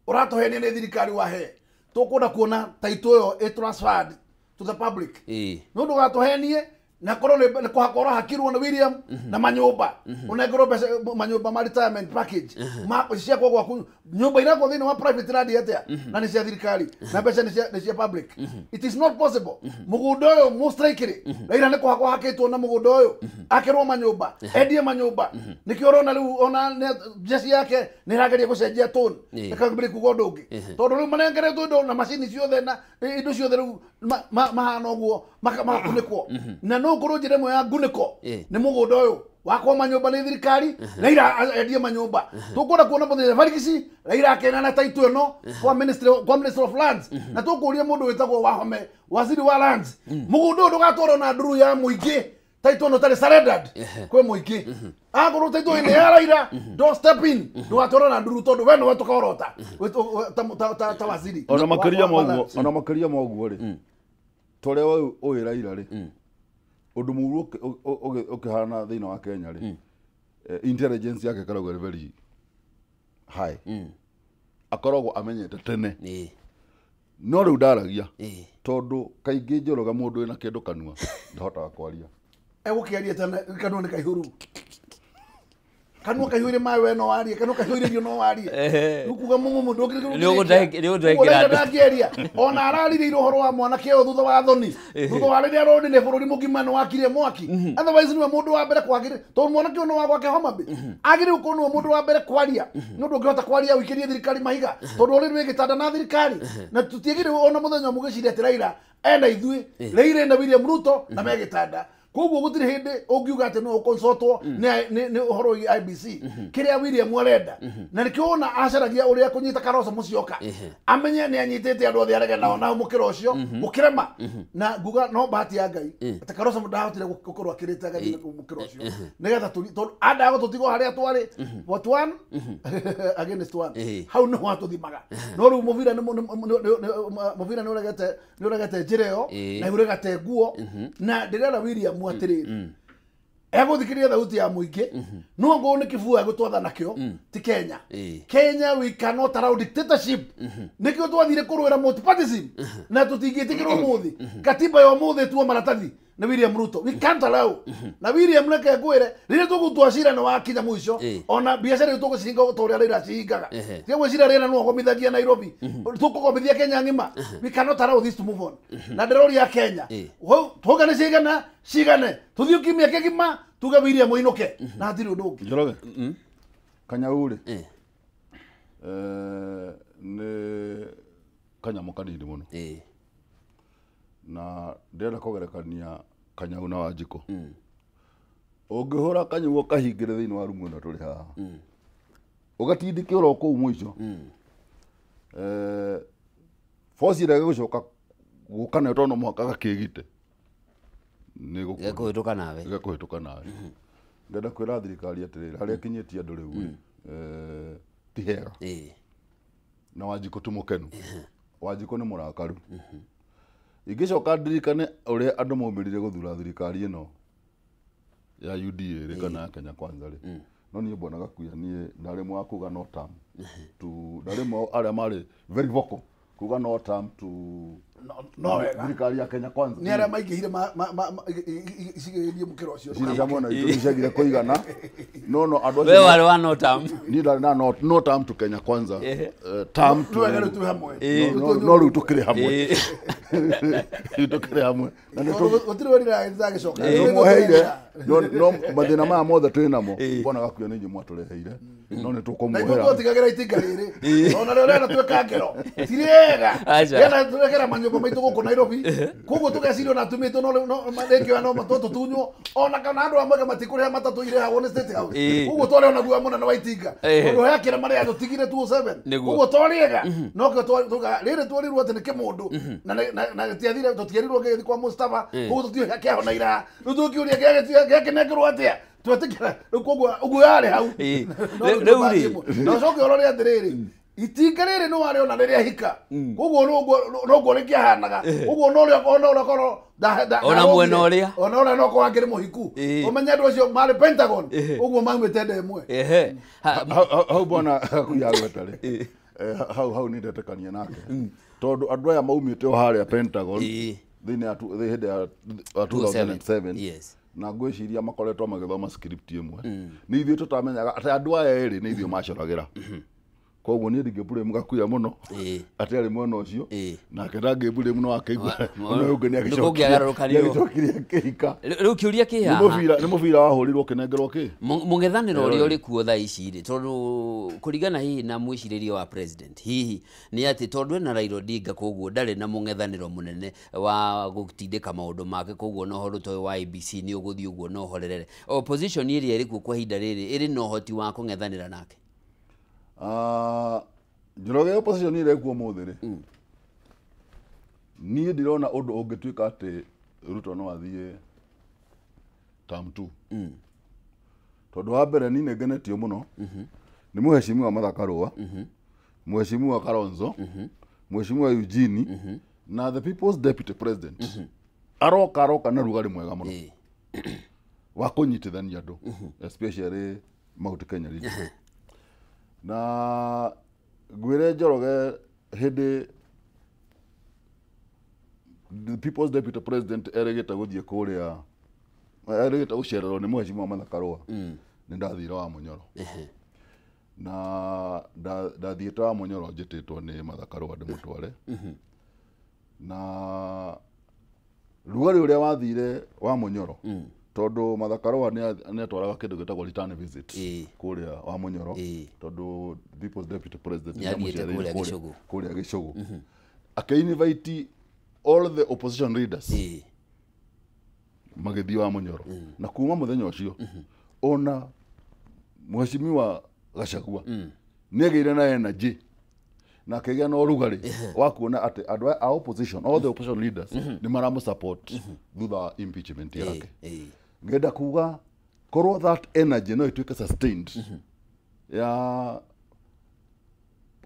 Speaker 3: ũratũhenia nĩ thirikari wahe tũkwenda kuona title ĩyo ĩ transferred to the public. Nĩ ũndũ ũgatũhenie na korwo nĩ kũhakwo ũrahakirwo nĩ William na manyũmba ũnengerwo mbeca manyũmba ma retirement package ma ciakwo gwaku nyũmba irakwo thĩinĩ wa private land atĩa na nĩ cia thirikari na mbeca nĩ cia public. It is not possible. Mũgũnda ũyũ mũstrike-rĩ Raila nĩ kũhakwo hakĩtwo na mũgũnda ũyũ akĩrwo manyũmba endie manyũmba nĩkĩo ũrona rĩu ona jeshi yake nĩ ĩrageria gũcenjia tone ĩkambĩrĩria kuga ũndũ ũngĩ tondũ rĩu manengeretwo indo na macini ciothe na indo ciothe rĩu mahana ũguo magakunĩkwo na no ngorwo njĩra ĩmwe ya ngunĩko nĩ mũgũnda ũyũ wakwo manyũmba nĩ thirikari Raila endie manyũmba. Tũkwenda kuona mũthenya Barigisi Raila akenana title ĩno kwa Ministry of Lands na tũkũria mũndũ wĩtagwo Wahome waziri wa Lands mũgũnda ũyũ ndũgatwarwo na nduru ya mũingĩ title ĩno ĩtarĩ surrendered kwĩ mũingĩ. Akorwo title ĩno ya Raila don't step in ndũgatwarwo na nduru tondũ we nĩwe tũkorota ta waziri.
Speaker 2: Ona makĩria ma ũguo rĩ torĩa ũĩ Raila rĩ ũndũ mũru ũkĩhana thĩinĩ wa Kenya rĩ intelligence yake ĩkoragwo ĩrĩ very high. Akoragwo amenyete tene no rĩu ndaragia tondũ kaingĩ Njoroge mũndũ wĩna kĩndũ kanua ndahotaga kwaria.
Speaker 3: Egũkĩaria tene kanua nĩ kaihũru kanua kaihũire maĩ we no warie kanua kaihũire irio no warie rĩu kuga mũng'ũmũ ndũngĩaria ona ararĩrĩire ũhoro wa mwanake ũyũ thutha wa thoni thutha wa rĩrĩa aronire bũrũri mũgima nĩ wakirie mwaki otherwise nĩwe mũndũ wa mbere kwagĩrĩ tondũ mwanake ũyũ nĩ wa gwake Homa Bay agĩrĩirwo gũkorwo nĩwe mũndũ wa mbere kwaria nĩ ũndũ ũngĩhota kwaria ũikĩrie thirikari mahiga tondũ already wĩ gĩtanda na thirikari na tũtiagĩrĩirwo ona mũthenya ũmwe gwĩciria atĩ Raila ena ithuĩ Raila ena William Ruto na me gĩtanda koguo gũtirĩ hĩndĩ ũngiuga atĩ no ũconsultwo nĩ ũhoro wĩgiĩ IEBC kĩrĩa William arenda na nĩkĩo wona acaragia ũrĩa kũnyita Kalonzo Musyoka amenye nĩ anyitĩte andũ othe arege nao na mũkĩra ũcio mũkĩrema na nguga no bahati ya Ngai atĩ Kalonzo ndahotire gũkorwo akĩrĩte agathiĩ mũkĩra ũcio nĩgetha tondũ andaga tũtigwo harĩa twarĩ what one against one hau nĩho atũthimaga no rĩu mũbira nĩ ũregete njĩra ĩyo na ũregete nguo na ndĩrera William atĩrĩrĩ egũthikĩrĩria thauti ya mũingĩ no ngorwo nĩ kĩbua egũtwatha nakĩo ti Kenya. Kenya we cannot allow dictatorship nĩkĩo twathire kũrũĩra multipartyism na tũtingĩtĩkĩrwo ũmũthĩ katiba ya ũmũthĩ tuo maratathi na William Ruto we can't allow na William reke ngwĩre rĩrĩa tũgũtua cira nĩ wakinya mũico ona biacara ĩyo tũgũcihinga ta ũrĩa Raila acihingaga tiga gwĩciria Raila no agomithagia Nairobi tũkũgomithia Kenya ng'ima we cannot allow this to move on na ndĩroria Kenya tũga nĩ cigana cigane tũthiĩ kiumia kĩgima tuge William ũinũke na hatirĩ ũndũ ũngĩ.
Speaker 2: Njoroge kanyau rĩ nĩ kanyamũ kanini mũno Na ndĩrenda kũgerekania Kanyau na Wanjikũ. Ũngĩhũra Kanyau ũkahingĩre thĩinĩ wa rumu ĩno tũrĩ haha, ũgatindĩke oro kũu mũico, force ĩrĩa ĩgũcoka gũka nayo tondũ no mũhaka gakĩgite nĩ
Speaker 1: Gekũhĩtũka nawe.
Speaker 2: Gĩkũhĩtũka nawe. Ndĩrenda kwĩra thirikari atĩrĩrĩ, harĩa ĩkinyĩtie andũ rĩu rĩ, ti hega. Na Wanjikũ ti mũkenu, Wanjikũ nĩ mũrakaru. Ingĩcoka ndirikane ũrĩa andũ maumĩrire gũthura thirikari ĩno ya UDA rĩ, kana ya Kenya Kwanza rĩ, no niĩ mbona Gakuya, niĩ ndarĩ mwa kuga no term to, ndarĩ mwa arĩa marĩ very vocal kuga no term to
Speaker 3: No wega.
Speaker 2: Thirikari ya Kenya Kwanza.
Speaker 3: Nĩ arĩa maingĩhire icigĩrĩrie mũkĩra ũcio.
Speaker 2: Cira cia mwena witũ nĩciagire kũigana, no andũ
Speaker 1: We
Speaker 2: acio
Speaker 1: warĩ wa no term.
Speaker 2: Niĩ ndarĩ na no term to Kenya Kwanza, term to
Speaker 3: Nĩ wega rĩu twĩ hamwe.
Speaker 2: No rĩu tũkĩrĩ hamwe. Rĩu tũkĩrĩ hamwe na nĩ
Speaker 3: Gũtirĩ werira agĩcoka.
Speaker 2: Tũmũheire no mathĩna maya mothe twĩ namo, mbona Gakuya nĩ inyuĩ mwatũreheire, no nĩ
Speaker 3: Na ithuĩ
Speaker 2: tũkũmuohera.
Speaker 3: twatigagĩra itinga rĩrĩ ona rĩo rĩana twĩka ngero ti rĩega.
Speaker 1: Aca.
Speaker 3: Rĩana twekera manyũmba maitũ gũkũ Nairobi, koguo tũgeciria ona tumĩtwo no rĩngĩ no tũtunywo ona kana andũ amwe matikũrĩha matatũ irĩhagwo nĩ State House. Koguo twarĩ ona guoya mũnene wa itinga tondũ he kĩrĩa marĩa tũtigire 207.
Speaker 1: Nĩguo.
Speaker 3: Koguo twarĩega no kĩo rĩrĩ tworirwo atĩ nĩ kĩmũndũ na na gĩtiathire, tũtierirwo gĩgĩthiĩ kwa Mustafa, koguo tũtiũĩ kĩahona ira. Rĩu tũkĩũria gĩakĩnengerwo atĩa, twetĩkĩra rĩu, koguo ũguo yarĩ hau. No
Speaker 1: Rĩu
Speaker 3: rĩu
Speaker 1: rĩ.
Speaker 3: ĩmwe. Na ũcoke ũrore atĩrĩrĩ, itinga rĩrĩ nĩ warĩona rĩrĩa hika, koguo noguo rĩkĩahanaga ũguo, no ũrĩa ona ũrĩa korwo
Speaker 1: Ona mwena ũrĩa.
Speaker 3: Ona ũrĩa no korwo akĩrĩ mũhiku, ũmenye andũ acio marĩ Pentagon ũguo maumĩte nda ĩmwe.
Speaker 1: Ehe.
Speaker 2: Hau bwana Gakuya agweta rĩ, hau nĩ ndetĩkania nake tondũ andũ aya maumĩte o harĩa Pentagon thĩinĩ ya hĩndĩ ya 2007. Na ngwĩciria makoretwo magĩthoma script ĩmwe, nĩ ithuĩ tũtamenyaga atĩ andũ aya erĩ nĩ ithuĩ macoragĩra. Koguo niĩ ndingĩblame Gakuya mũno atĩ arĩ mwena ũcio, nake ndangĩblame no akĩigua ona ũyũ ũngĩ
Speaker 1: Nĩ kũngĩagarũrũkanirwo.
Speaker 2: nĩagĩcokire akĩhika.
Speaker 1: Rĩu kĩũria kĩ
Speaker 2: Nĩ
Speaker 1: haha.
Speaker 2: mũbira wahũrirwo ũkĩnengerwo kĩ.
Speaker 1: Mũng'ethanĩro ũrĩa ũrĩ kuo thaa ici rĩ, tondũ kũringana hihi na mwĩcirĩrie wa president, hihi nĩ atĩ tondũ ena Raila Odinga, koguo ndarĩ na mũng'ethanĩro mũnene wa gũtindĩka maũndũ make, koguo na ũhoro ta ũyũ wa IEBC nĩ ũgũthiĩ ũguo na ũhorerere. Opposition ĩrĩa ĩrĩ kuo kwa ihinda rĩrĩ ĩrĩ na ũhoti wa kũng'ethanĩra nake?
Speaker 2: Ah, Njoroge, opposition ĩrĩa ĩkuo ũmũthĩ rĩ, niĩ ndirona ũndũ ũngĩtuĩka atĩ Ruto no athiĩ term two, tondũ wa mbere niĩ nĩ ngenetio mũno nĩ mũheshimiwa Martha Karũa, mũheshimiwa Kalonzo, mũheshimiwa Eugene na the people's deputy president aroka na rugarĩ mwega mũno wa kũnyitithania andũ, especially Mount Kenya region. Na ngwĩre Njoroge, hĩndĩ the people's deputy president erĩgĩte gũthiĩ kũrĩa, erĩgĩte gũcererwo nĩ mũheshimiwa Martha Karũa, nĩ ndathire wa Mũnyoro na ndathiĩte wa Mũnyoro njĩtĩtwo nĩ Martha Karũa ndĩmũtware, na rugarĩ ũrĩa wathire wa Mũnyoro, tondũ Martha Karũa nĩ atwaraga kĩndũ gĩtagwo return visit kũrĩa wa Mũnyoro, tondũ people's deputy president
Speaker 1: Nĩ athiĩte
Speaker 2: nĩamũcereire
Speaker 1: kũrĩa Gĩcũgũ.
Speaker 2: Kũrĩa Gĩcũgũ akĩ-invite all the opposition leaders magĩthiĩ wa Mũnyoro, na kuma mũthenya ũcio ona mheshimiwa Gachagua nĩ agĩire na energy na akĩgĩa na ũrugarĩ wa kuona atĩ andũ aya a opposition, all the opposition leaders nĩ maramũ-support thutha wa impeachment yake. Ngenda kuga korwo that energy no ĩtuĩke sustained ya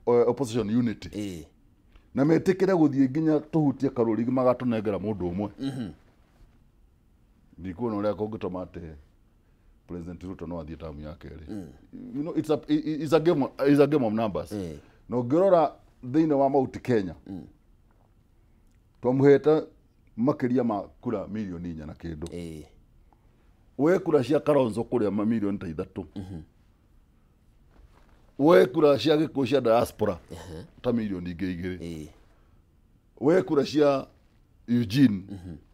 Speaker 2: opposition unity na metĩkĩre gũthiĩ nginya tũhutie karũri magatũnengera mũndũ ũmwe, ndikuona ũrĩa kũngĩtũma atĩ President Ruto no athiĩ tamu ya kerĩ. It's a game of numbers. Na ũngĩrora thĩinĩ wa Mount Kenya, twamũhete makĩria ma kura 4 million na kĩndũ. Woe kura cia Kalonzo kũrĩa ma 3 million, woe kura cia Gĩkũyũ cia diaspora ta 2 million, woe kura cia Eugene,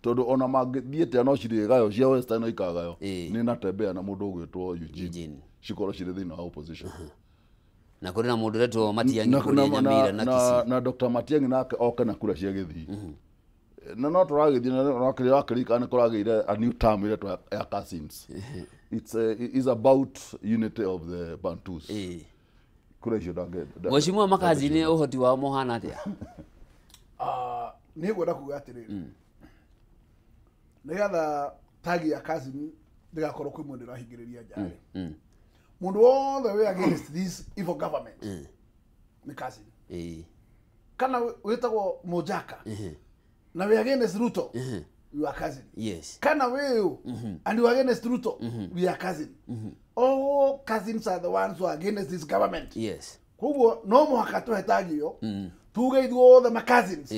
Speaker 2: tondũ ona mangĩthiĩte no cirĩgayo cia Western no ikagayo nĩ Natembea na mũndũ ũgwĩtwo Eugene,
Speaker 1: Eugene.
Speaker 2: Cikorwo cirĩ thĩinĩ wa opposition.
Speaker 1: Na kũrĩ na mũndũ ũretwo Matiang'i
Speaker 2: na,
Speaker 1: kũrĩa Nyamira na Kisii.
Speaker 2: Na Dr. Matiang'i nake oke na kura cia Gĩthii. Na no tũragĩthiĩ na wakĩririkana nĩ kũragĩire a new term ĩretwo ya cousins. It's is about unity of the Bantus. Kura icio ndangĩ.
Speaker 1: Mheshimiwa makazi nĩ ũhoti wao mũhana atĩa?
Speaker 3: Nĩ ngwenda kuga atĩrĩrĩ, nĩgetha tagi ya cousin ndĩgakorwo kwĩ mũndũ ĩrahingĩrĩria nja rĩ, mũndũ wothe wĩ against this evil government nĩ cousin. Kana wĩtagwo Mojaka na wĩ against Ruto, you are cousin.
Speaker 1: Yes.
Speaker 3: Kana wĩũ and you are against Ruto, we are cousin. All cousins are the ones who are against this government.
Speaker 1: Yes.
Speaker 3: Koguo no mũhaka tũhe tagi ĩyo, tuge ithuothe ma cousins,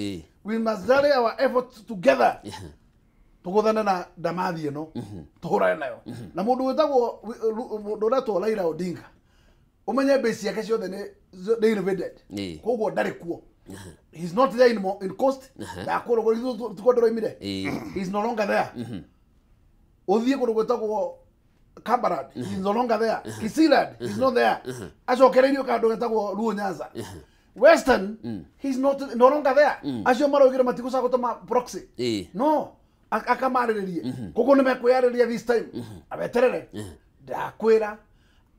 Speaker 3: we must rally our efforts together, tũgũthane na ndamathi ĩno, tũhũrane nayo. Na mũndũ wĩtagwo mũndũ ũretwo Raila Odinga, ũmenye mbei ciake ciothe nĩ invaded. Koguo ndarĩ kuo. He's not there in coast. Ndakũrũ tikuo ndĩroimire. He's no longer there. Ũthiĩ kũndũ gwĩtagwo Kambarad, he's no longer there. Kisiland, he's not there. Acokereirio kandũ getagwo Luo Nyanza. Western, he's not no longer there. Acio maraugire matigũcoka gũtũma proxy. No, akamarĩrĩrie. Koguo nĩmekwĩyarĩria this time. Abeterere. Ndakwĩra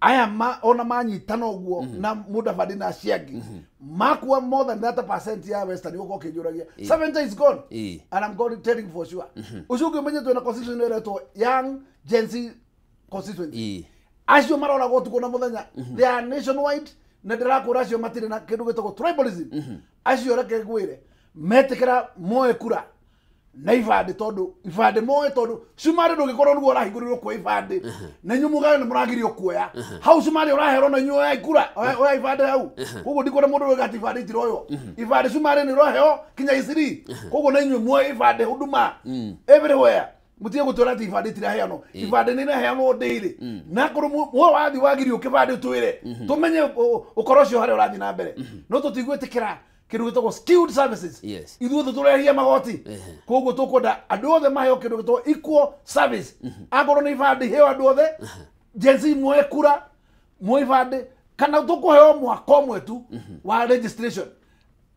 Speaker 3: aya ona manyitana ũguo na Mudavadi na acio angĩ, makua more than 30% ya Western, ũkorwo ũkĩnjũragia 70 is gone. And I'm going to tell you for sure. Ũcio ũngĩ ũmenye twĩna constituency ĩretwo Young Gen Z constituency. Acio maroragwo ũtukũ na mũthenya. They are nationwide, na ndĩrakwĩra acio matirĩ na kĩndũ gĩtagwo tribalism. Acio reke ngwĩre metĩkĩra moe kura na ibandĩ, tondũ ibandĩ moe, tondũ cumarĩ ndũngĩkorwo nĩguo ũrahingũrĩrwo kuoya ibandĩ na inyuĩ mugaga nĩ mũragirio kuoya hau. Cumarĩ ũraherwo na inyuĩ oya kura, oya ibandĩ hau. Koguo ndikwenda mũndũ ũroiga atĩ ibandĩ itiroywo. Ibandĩ cumarĩ nĩ ũroheo kinya Isiri. Koguo na inyuĩ muoye ibandĩ huduma everywhere, mutige gũtwĩra atĩ ibandĩ itiraheanwo. Ibandĩ nĩ iraheanwo daily, na korwo muoyo wathiĩ wagirio kĩbandĩ, ũtwĩre tũmenye ũkoro ũcio harĩa ũrathiĩ na mbere. No tũtigwĩtĩkĩra kĩndũ gĩtagwo skilled services. Ithuothe tũrehia magoti, koguo tũkwenda andũ othe maheo kĩndũ gĩtagwo equal service. Akorwo nĩ ibandĩ, heo andũ othe. Gen Z muoe kura, muoe ibandĩ, kana tũkũheo mwaka ũmwe tu wa registration.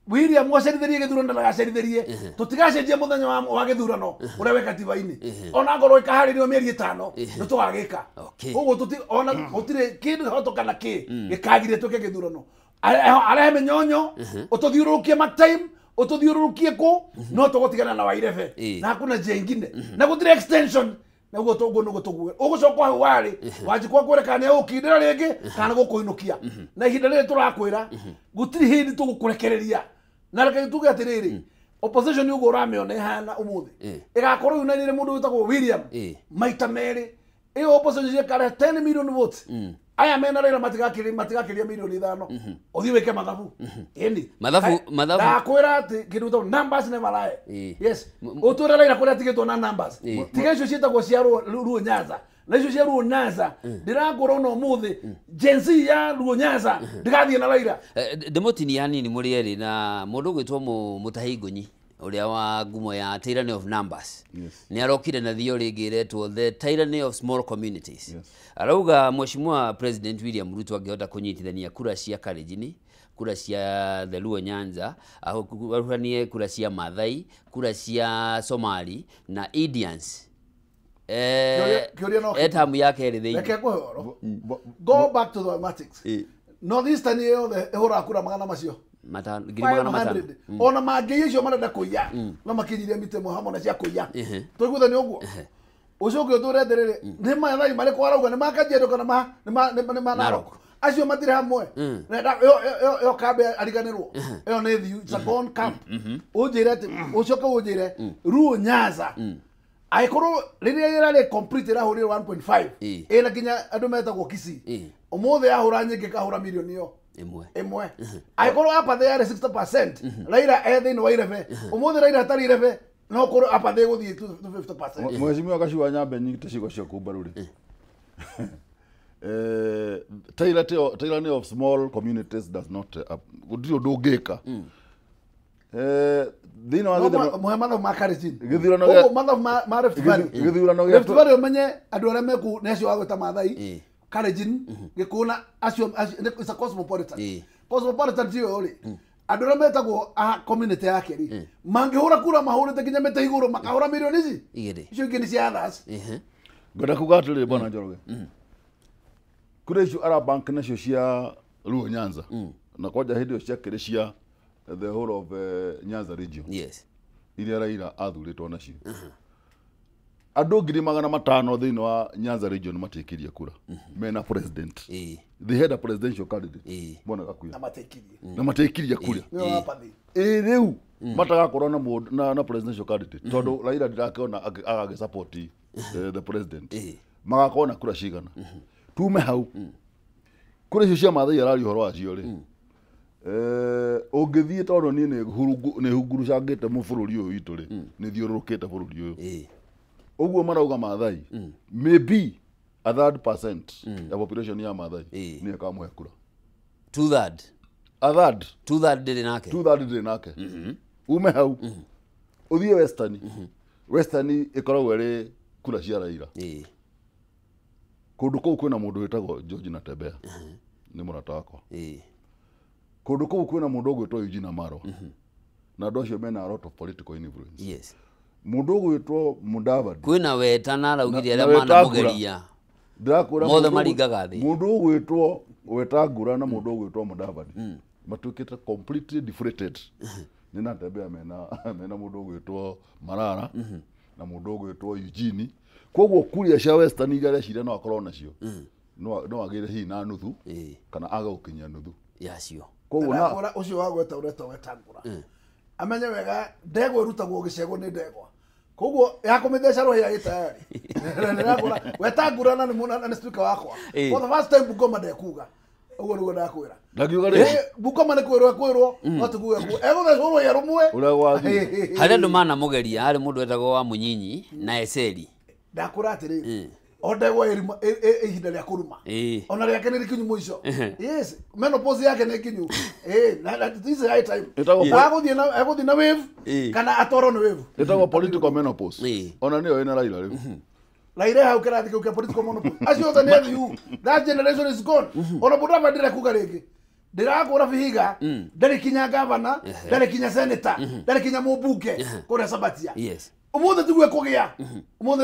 Speaker 3: William acerithĩrie gĩthurano na ndagacerithĩrie, tũtigacenjia mũthenya wa gĩthurano ũrĩa wĩ katiba-inĩ. Ona ngorwo ĩkaharĩrio mĩeri 5, nĩ tũgagĩka. Koguo ona gũtirĩ kĩndũ kĩhoto kana kĩ gĩkagirie twĩke gĩthurano. Arehe mĩnyonyo, ũtũthiũrũrũkie matime, ũtũthiũrũrũkie kũ, no tũgũtigana na Wairebe na hakuna njia ingine na gũtirĩ extension. Naguo tũguo nĩguo tũguo ũgũcoka hau warĩ wanjikwa kwĩre kana nĩegũkindĩra rĩngĩ kana gũkũinũkia. Na ihinda rĩrĩ tũrakwĩra gũtirĩ hĩndĩ tũgũkũrekereria. Na reke tuge atĩrĩrĩ, opposition ũguo ũramĩona ĩhana ũmũthĩ, ĩgakorwo yunanĩire mũndũ wĩtagwo William maita merĩ. Ĩyo opposition ĩkarehe 10 million votes. Aya mena Raila matigakĩria milioni 5. Ũthiĩ wĩke mathabu ĩni.
Speaker 1: Mathabu.
Speaker 3: Ndakwĩra atĩ kĩndũ gĩtagwo numbers never lie. Yes, ũtwĩre Raila kũrĩa atigĩtwo na numbers, tiga icio ciĩtagwo cia Luo Nyanza. Na icio cia Luo Nyanza, ndĩrakwĩra ona ũmũthĩ Gen Z ya Luo Nyanza ndĩgathiĩ na Raila.
Speaker 1: Ndĩmũtinie hanini mũrĩ erĩ na mũndũ ũgwĩtwo Mũtahi Ngũnyi, ũrĩa wa ngumo ya tyranny of numbers, nĩ arokire na theory ĩngĩ ĩretwo the tyranny of small communities. Arauga Mheshimiwa President William Ruto angĩhota kũnyitithania kura cia Kalenjin, kura cia the Luo Nyanza, ahuanie kura cia Maathai, kura cia Somali na Indians,
Speaker 3: Kĩũria no
Speaker 1: etamu yake ĩrĩ thĩinĩ.
Speaker 3: Reke ngũhe ũhoro. Go back to the mathematics. North Eastern yothe ĩhũraga kura magana macio
Speaker 1: Matano, 500,000.
Speaker 3: 500. Ona mangĩiya icio marenda kũiya, no makinyirie mĩtĩ ĩmwe hamwe na cia kũiya. Tũiguithanie ũguo. Ũcio ũngĩ ũtwĩre atĩrĩrĩ, nĩ Maathai marĩkũ arauga? Nĩ ma Kajiado kana nĩ ma Narok? Acio matirĩ hamwe. Ĩyo kambi ariganĩrwo, ĩyo nĩ thiu, it's a gone camp. Ũnjĩre atĩ ũcoke ũnjĩre Luo Nyanza, angĩkorwo rĩrĩa ĩrarĩ complete ĩrahũrire 1.5, ĩna nginya andũ metagwo Kisii, ũmũthĩ yahũra nyingĩ kahũra milioni ĩyo
Speaker 1: 1.
Speaker 3: 1. Angĩkorwo apathy yarĩ 60% Raila e thĩinĩ wa irebe, ũmũthĩ Raila atarĩ irebe, no korwo apathy ĩgũthiĩ to 50%.
Speaker 2: Mheshimiwa Gachagua, nyambe nyite ciugo ciaku mbaru rĩ. Tyranny of small communities does not gũtirĩ ũndũ ũngĩka thĩinĩ wa
Speaker 3: No
Speaker 2: gĩthurano.
Speaker 3: Mũhe mathabu ma Kalenjin.
Speaker 2: Gĩthurano gĩa-
Speaker 3: Ũguo mathabu ma Rift Valley.
Speaker 2: Gĩthurano gĩa
Speaker 3: Rift Valley, ũmenye andũ arĩa meku nĩ acio wagwĩta Maathai, Kalenjin, Gĩkũyũ na acio it's a cosmopolitan. Cosmopolitan tiyo rĩ, Andũ arĩa metagwo a community yake rĩ, mangĩhũra kura mahũrĩte nginya mĩtĩ igũrũ makahũra mirioni ici
Speaker 1: Igĩrĩ.
Speaker 3: Icio ingĩ nĩ cia others.
Speaker 2: Ngwenda kuga atĩrĩrĩ, bwana Njoroge, kura icio ara bank nacio cia Luo Nyanza na kwanja hĩndĩ ĩyo ciakĩrĩ cia the whole of Nyanza region iria Raila athurĩtwo nacio, andũ 500,000 thĩinĩ wa Nyanza region matiĩkĩrie kura mena president. They had a presidential candidate, Bwana Gakuya.
Speaker 3: Na matekirie.
Speaker 2: Na matiĩkirie kura.
Speaker 3: Nĩyo apathy.
Speaker 2: Ĩ rĩu matagakorwo na mũndũ na presidential candidate, tondũ Raila ndirakĩona agagĩ support the president. Magakorwo na kura cigana? Tume hau, kura icio cia Maathai araria ũhoro wacio rĩ, ũngĩthiĩ, tondũ niĩ nĩ hungurucangĩte mu bũrũri ũyũ witũ rĩ, nĩ thiũrũrũkĩte bũrũri ũyũ, ũguo marauga Maathai maybe a third percent ya population ya Maathai nĩyo ĩkamũhe kura.
Speaker 1: Two third.
Speaker 2: A third.
Speaker 1: Two third ndĩrĩ nake.
Speaker 2: Two third ndĩrĩ nake. Ume hau ũthiĩ Western. Western ĩkoragwo ĩrĩ kura cia Raila. Kũndũ kũu kwĩna mũndũ wĩtagwo George Natembeya, nĩ mũrata wakwa. Kũndũ kũu kwĩna mũndũ ũgwĩtwo Eugene Marwa, na andũ acio mena a lot of political influence. Mũndũ ũgwĩtwo Mudavadi.
Speaker 1: Kwĩna Weta na araugire
Speaker 2: Na
Speaker 1: arĩa
Speaker 2: Wetangula.
Speaker 1: manamũgeria
Speaker 2: Ndĩrakwĩra,
Speaker 1: mothe maringaga thĩ.
Speaker 2: Mũndũ ũgwĩtwo Wetangula na mũndũ ũgwĩtwo Mudavadi matuĩkĩte completely deflated nĩ Natembeya, mena mũndũ ũgwĩtwo Marara na mũndũ ũgwĩtwo Eugene. Koguo kuria cia Western iria areciria no akorwo nacio, no agĩre hihi na nuthu kana aga gũkinyia nuthu.
Speaker 1: Yacio.
Speaker 2: Koguo na
Speaker 3: Ndakora ũcio wagweta ũretwo Wetangula amenye wega ndegwa ĩrutagwo gĩcegũ nĩ ndegwa, koguo ya kũmĩtheca rũhĩa ĩ tayari. Ndĩrakũra Wetangula na nĩ na nĩ speaker wakwa. For the first time Bungoma ndekuga ũguo nĩguo ndakwĩra.
Speaker 2: Ndakiuga rĩ,
Speaker 3: Bungoma nĩ kwĩrwo ekwĩrwo, no tikuga egũthecwo rũhĩa rũmwe.
Speaker 2: Ũrĩa gwathiĩ.
Speaker 1: Harĩ andũ manamũgeria, harĩ mũndũ wetagwo wa Mũnyinyi na Eseli.
Speaker 3: Ndakũra atĩrĩrĩ, o ndegwa ihinda rĩa kũruma ona rĩake nĩ rĩkinyu mũico. Yes, menopause yake nĩ kinyu. Na this is high time. Egũthiĩ na wave kana atwarwo nĩ wave.
Speaker 2: Ĩtagwo political menopause. Ona nĩyo ĩna Raila rĩu.
Speaker 3: Raila hau kĩrathi kĩu kĩa political monopoly, acio othe nĩ athiu. That generation is gone. Ona Mudavadi ndĩrekuga rĩngĩ, ndĩrakũra Vihiga ndarĩ kinya gavana, ndarĩ kinya senator, ndarĩ kinya mũmbunge kũrĩa Sabatia. Ũmũthĩ tiguo ekũgĩa, ũmũthĩ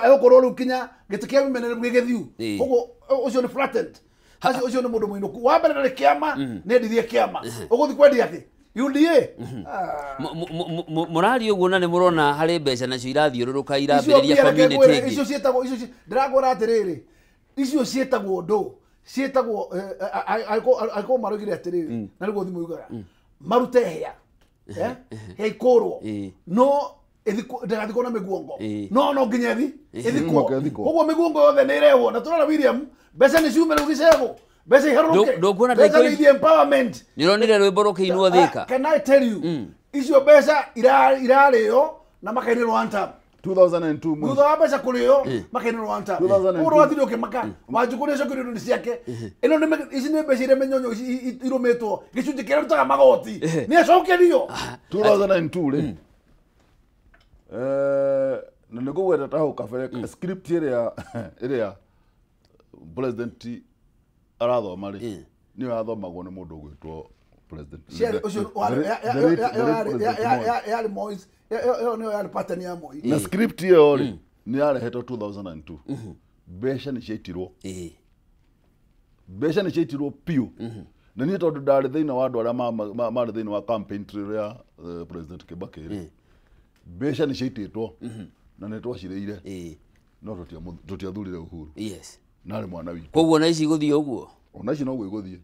Speaker 3: egũkorwo rĩu kinya gĩtĩ kĩa women rĩu gĩgĩthiu. Koguo ũcio nĩ flattened. Acio ũcio nĩ mũndũ mũinũku wa mbere, ndarĩ kĩama, nĩ endirie kĩama, ũgũthiĩ kwendia kĩ UDA. Ah.
Speaker 1: Mũraria ũguo na nĩ mũrona harĩ mbeca nacio irathiũrũrũka
Speaker 3: Icio
Speaker 1: irambĩrĩria
Speaker 3: mbia reke
Speaker 1: community
Speaker 3: ngwĩre,
Speaker 1: ĩngĩ.
Speaker 3: Icio ciĩtagwo icio ndĩrakwĩra atĩrĩrĩ, icio ciĩtagwo ndũ ciĩtagwo angĩkorwo maroigire atĩrĩrĩ, na nĩguo thimũ yugaga marute hĩa, hĩa ikũrwo, no ndĩgathikwo na mĩguongo. No nginya ĩthikwo.
Speaker 2: Mwaka ĩthikwo.
Speaker 3: Koguo mĩguongo yothe nĩ ĩrehwo na tũrona William, mbeca nĩ ciume rĩu gĩcegũ, mbeca iharũrũke.
Speaker 1: Ndũkuona
Speaker 3: Mbeca
Speaker 1: ta
Speaker 3: nĩ ithiĩ empowerment.
Speaker 1: Nĩũronire rwĩmbo rũkĩinwo Thĩka?
Speaker 3: Can I tell you, icio mbeca irarĩo na makainĩrwo one time.
Speaker 2: 2002 mwezi
Speaker 3: Thutha wa mbeca kũrĩo makainĩrwo one time.
Speaker 2: 2002.
Speaker 3: Ũguo rwathirie ũkĩmaka Wanjikũ nĩ acokirio indo ciake. Ĩno nĩ ici nĩ mbeca iria mĩnyonyo ici irũmĩtwo gĩcunjĩ kĩrĩa rutaga magoti nĩ acokerio.
Speaker 2: 2002 rĩ, na nĩ ngũgweta ta hau kabere, script ĩrĩa president arathoma rĩ, nĩyo yathomagwo nĩ mũndũ ũgwĩtwo president
Speaker 3: Ũcio
Speaker 2: the late President Moi.
Speaker 3: yarĩ Moi, ĩyo nĩyo yarĩ pattern ya Moi.
Speaker 2: Na script ĩyo rĩ, nĩ yarehetwo 2002, mbeca nĩ ciaitirwo. Mbeca nĩ ciaitirwo biũ, na niĩ tondũ ndarĩ thĩinĩ wa andũ arĩa marĩ thĩinĩ wa campaign trail ya President Kibaki rĩ, mbeca nĩ ciaitĩtwo na nĩ twacirĩire, no tũtiathurire Uhuru. Narĩ mwana witũ.
Speaker 1: Koguo na ici gũthiĩ ũguo.
Speaker 2: Ona ici noguo igũthiĩ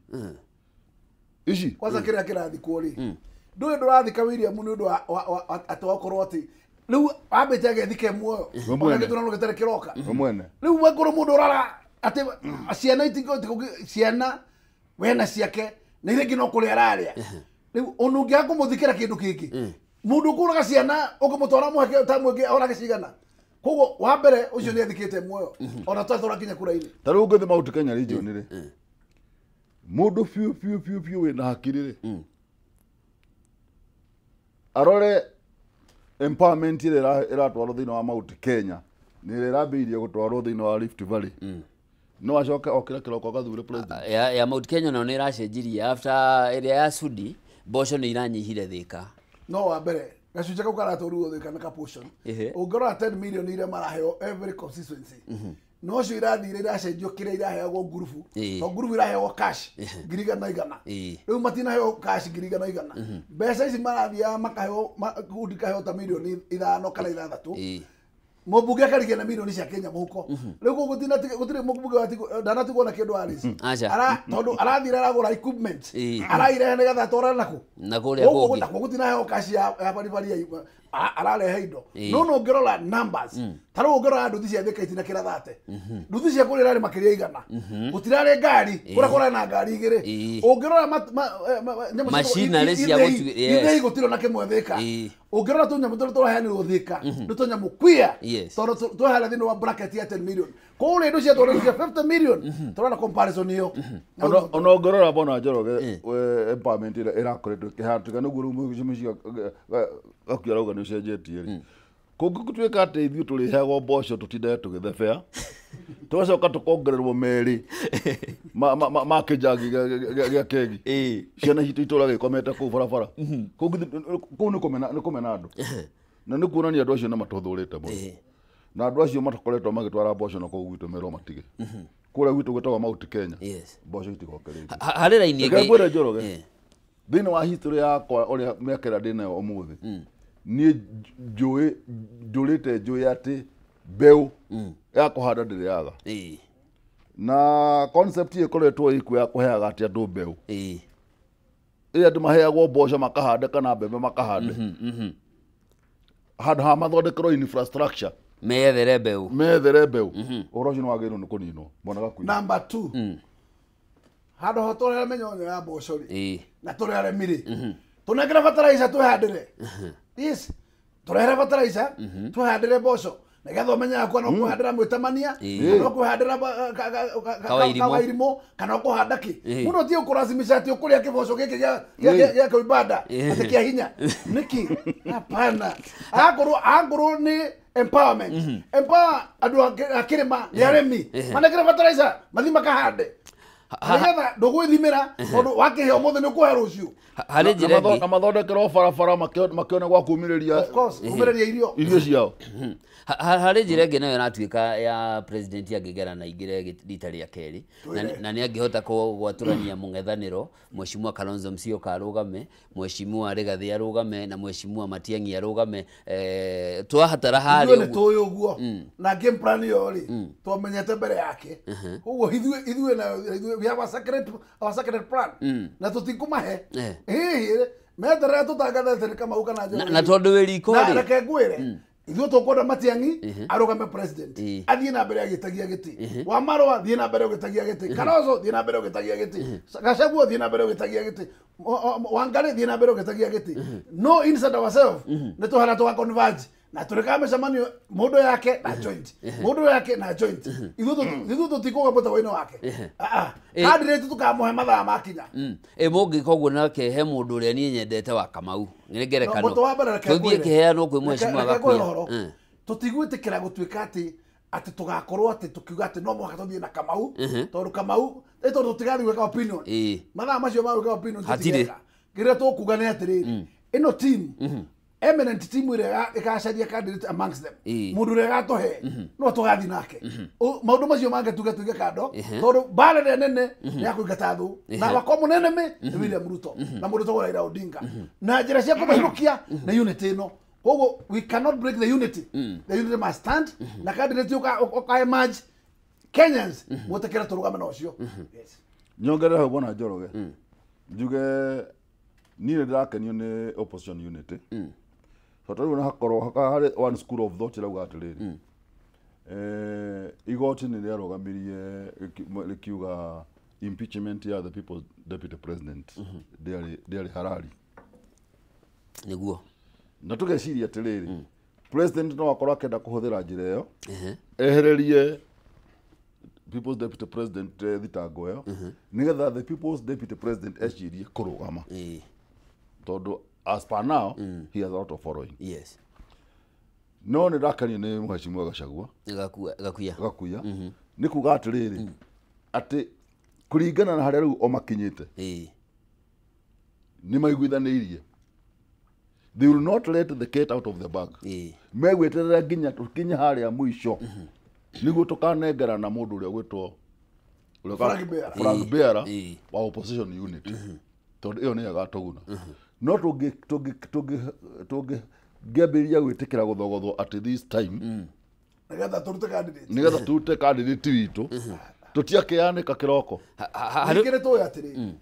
Speaker 2: ici.
Speaker 3: Kwanza kĩrĩa kĩrathikwo rĩ, ndũĩ ndũrathika William nĩ ũndũ atĩ wakorwo atĩ rĩu ambĩte agethike muoyo.
Speaker 2: We mwene.
Speaker 3: Ona gĩthurano gĩtarĩ kĩroka.
Speaker 2: We mwene.
Speaker 3: Rĩu wakorwo mũndũ ũrara atĩ ciana ciana wena ciake na iria ingĩ no kũrĩa ararĩa, rĩu ona ũngĩaga kũmũthikĩra kĩndũ kĩngĩ, mũndũ ũkũraga ciana ũngĩmũtwara mũheke ta mwĩngĩ orage cigana. Koguo wa mbere ũcio nĩ athikĩte muoyo ona twatwara kinya kura-inĩ.
Speaker 2: Ta rĩu ũngĩthiĩ Mount Kenya region rĩ, mũndũ biũ biũ biũ biũ wĩna hakiri rĩ, arore empowerment ĩrĩa ĩratwarwo thĩinĩ wa Mount Kenya nĩ ĩrĩa ĩrambĩrĩirie gũtwarwo thĩinĩ wa Rift Valley, no acoke okĩre kĩroko agathure president.
Speaker 1: Ya Mount Kenya nayo nĩ ĩracenjirie after ĩrĩa ya Sudi. Mboco nĩ iranyihire Thĩka.
Speaker 3: No wa mbere gacunjĩ kau karatwarirwo Thĩka nĩ ka portion. Ũngĩrora 10 million iria maraheo every constituency, no cio irathire iracenjio kĩrĩa iraheagwo ngurubu, to ngurubu iraheagwo cash 100,000. Rĩu matinaheo cash 100,000. Mbeca ici marathiaga makaheo kundi kaheo ta milioni 5 kana 6. Mũmbunge akarigia na milioni cia Kenya mũhuko. Rĩu kũu gũtirĩ mũmbunge ndanatigwo na kĩndũ Alice. Tondũ arathire aragũra equipment. Arairehe nĩgetha atware nakũ.
Speaker 1: Na kũrĩa kũngĩ.
Speaker 3: Nakuo gũtinaheo cash ya baribari ararehe indo. No no ũngĩrora numbers. Ta rĩu ũngĩrora nduthi cia Thĩka itinakĩra 30. Nduthi cia kũrĩa irarĩ makĩria 100. Gũtirarĩ ngari, kũrĩa kũrarĩ na ngari 2. Ũngĩrora
Speaker 1: machinery cia
Speaker 3: ithĩi gũtirĩ ona kĩmwe Thĩka. Ũngĩrora tũnyamũ tũrĩa tũraheanirwo Thĩka, nĩ tũnyamũ queer. Tondũ twaheana thĩinĩ wa bracket ya 10 million. Kũrĩa indo ciatwarĩtwo cia 50 million. Tũrona comparison ĩyo.
Speaker 2: Ona ũngĩrora Bwana Njoroge, empowerment ĩrĩa ĩrakoretwo ĩkĩhatĩka nĩguo rĩu mũciĩ Gakuya arauga nĩ ũcenjetie rĩ. Kũngĩtuĩka atĩ ithuĩ tũrĩheagwo mboco tũtindage tũgĩthebea, tũgacoka tũkongererwo merĩ ma kĩnjagi gĩa kegi, ciana citũ itũraga ikomete kũu barabara. Kũu nĩ kũmena andũ. Na nĩ kuonania andũ acio nĩ matũthũrĩte mũno. Na andũ acio matakoretwo magĩtwara mboco na kũu gwitũ merwo matige. Kũrĩa gwitũ gwĩtagwo Mount Kenya. Mboco itigoke rĩngĩ.
Speaker 1: Harĩ raini ĩngĩ.
Speaker 2: Reke ngwĩre Njoroge, thĩinĩ wa history yakwa ũrĩa mĩaka ĩrĩa ndĩnayo ũmũthĩ, niĩ njũĩ njũrĩte njũĩ atĩ mbeũ ya kũhanda ndĩrĩaga. Na concept ĩyo ĩkoretwo ĩkuo ya kũheaga atĩ andũ mbeũ. Ĩ andũ maheagwo mboco makahande kana mbembe makahande. Handũ ha mathondekerwo infrastructure.
Speaker 1: Methere mbeũ.
Speaker 2: Methere mbeũ. Ũhoro ũcio nĩ wagĩrĩirwo nĩ kũninwo. Bwana Gakuya.
Speaker 3: Number 2. Handũ ho tũrere mĩnyonyo ya mboco rĩ. Na tũrĩ arĩmi rĩ. Tũnengere fertilizer twĩhandĩre. Yes. Tũrehere fertilizer twĩhandĩre mboco. Nĩgetha ũmenye yakwa no kũhandĩra mwĩtamania, no kũhandĩra kawairimũ, kana ũkũhanda kĩ. Mũndũ ti ũkũracimisha atĩ ũkũrĩa kĩboco gĩkĩ gĩa kĩibanda, atĩ kĩa hinya. Nĩkĩ? Hapana. Angorwo nĩ empowerment. Empower andũ a kĩrĩma nĩ arĩmi. Manengere fertilizer mathiĩ makahande. Nĩgetha ndũgwĩthimĩra tondũ wakĩhe ũmũthĩ nĩ ũkũhe rũciũ.
Speaker 1: Harĩ njĩra ĩngĩ.
Speaker 2: Na mathondekerwo barabara makĩone gwa kumĩrĩria.
Speaker 3: Of course, kumĩrĩria irio.
Speaker 2: Irio ciao.
Speaker 1: Harĩ njĩra ĩngĩ nayo ĩratuĩka ya president angĩgera na aingĩre rita rĩa kerĩ, na nĩ angĩhota gwatũrania mũng'ethanĩro, Mheshimiwa Kalonzo Musyoka arũgame, Mheshimiwa Rigathĩ arũgame na Mheshimiwa Matiang'i arũgame. Twahatara harĩa
Speaker 3: ũguo. Ithuĩ nĩ tũĩ ũguo. Na game plan ĩyo rĩ, twamenyete mbere yake. Ũguo ithuĩ na we have our secret plan. Na tũtikũmahe. Hihi meterere tũtangathe nĩ Kamau kana Njoroge.
Speaker 1: Na tondũ wĩ riko rĩ.
Speaker 3: Na reke ngwĩre. Ithuĩ tũkwenda Matiang'i arũgame president. Athiĩ na mbere agĩtagia gĩtĩ. Wa Marũa thiĩ na mbere ũgĩtagia gĩtĩ. Kalonzo thiĩ na mbere ũgĩtagia gĩtĩ. Gachagua thiĩ na mbere ũgĩtagia gĩtĩ. Wangari thiĩ na mbere ũgĩtagia gĩtĩ. No inside ourselves nĩ tũhana tũga converge. Na tũrĩkaga mĩcemanio mũndũ yake na joint. Mũndũ yake na joint. Ithuĩ tũtikũgwa mũtego-inĩ wake. Candidate tũkamũhe mathaa makinya.
Speaker 1: Ĩ mũngĩka ũguo nake he mũndũ ũrĩa niĩ nyendete wa Kamau. Nĩ ngerekano. Tũthiĩ kĩheanwo kwĩ Mheshimiwa Gakuya.
Speaker 3: Tũtigwĩtĩkĩra gũtuĩka atĩ tũgakorwo atĩ tũkiuga atĩ no mũhaka tũthiĩ na Kamau tondũ Kamau tondũ tũtigathiĩ gwĩka opinion. Mathaa macio ma gwĩka opinion tũtigeka. Kĩrĩa tũkuga nĩ atĩrĩrĩ, ĩno team eminent team ĩrĩa ĩgacaria candidate amongst them. Mũndũ ũrĩa ĩgatũhe no tũgathiĩ nake. Maũndũ macio mangĩ tuge tuige kando tondũ mbara ĩrĩa nene nĩ ya kũingata thũ na wakwa mũnene nĩ William Ruto na mũndũ ũtagwo Raila Odinga. Na njĩra cia kũmahĩtũkia nĩ unity ĩno. Koguo we cannot break the unity. The unity must stand. Na candidate ũka emerge Kenyans mwĩtĩkĩre tũrũgame na ũcio.
Speaker 2: Nyongerere hau Bwana Njoroge. Njuge niĩ nĩ ndĩrakenio nĩ opposition unity. Tondũ rĩu hakorwo harĩ one school of thought ĩrauga atĩrĩrĩ, igoti nĩ rĩarũgamirie rĩkiuga impeachment ya the people's deputy president ndĩarĩ harari.
Speaker 1: Nĩguo.
Speaker 2: Na tũgeciria atĩrĩrĩ, president no akorwo akĩenda kũhũthĩra njĩra ĩyo ehererie people's deputy president thitango ĩyo nĩgetha the people's deputy president ecirie kũrũgama. Tondũ as per now, he has a lot of following.
Speaker 1: Yes.
Speaker 2: No nĩ ndakenio nĩ Mheshimiwa Gachagua.
Speaker 1: Gakuya.
Speaker 2: Gakuya. Nĩ kuga atĩrĩrĩ, atĩ kũringana na harĩa rĩu o makinyĩte. Nĩ maiguithanĩirie. They will not let the cat out of the bag. Megweterera nginya tũkinye harĩa mũico nĩguo tũkanengerana mũndũ ũrĩa ũgwĩtwo flag bearer wa opposition unit. Tondũ ĩyo nĩyo ĩgatũguna. No tũngĩambĩrĩria gwĩtĩkĩra gũthogothwo at this time
Speaker 3: nĩgetha tũrute candidate,
Speaker 2: nĩgetha tũrute candidate witũ, tũtiakĩanĩka kĩroko.
Speaker 3: Ningĩ nĩ tũĩ atĩrĩ,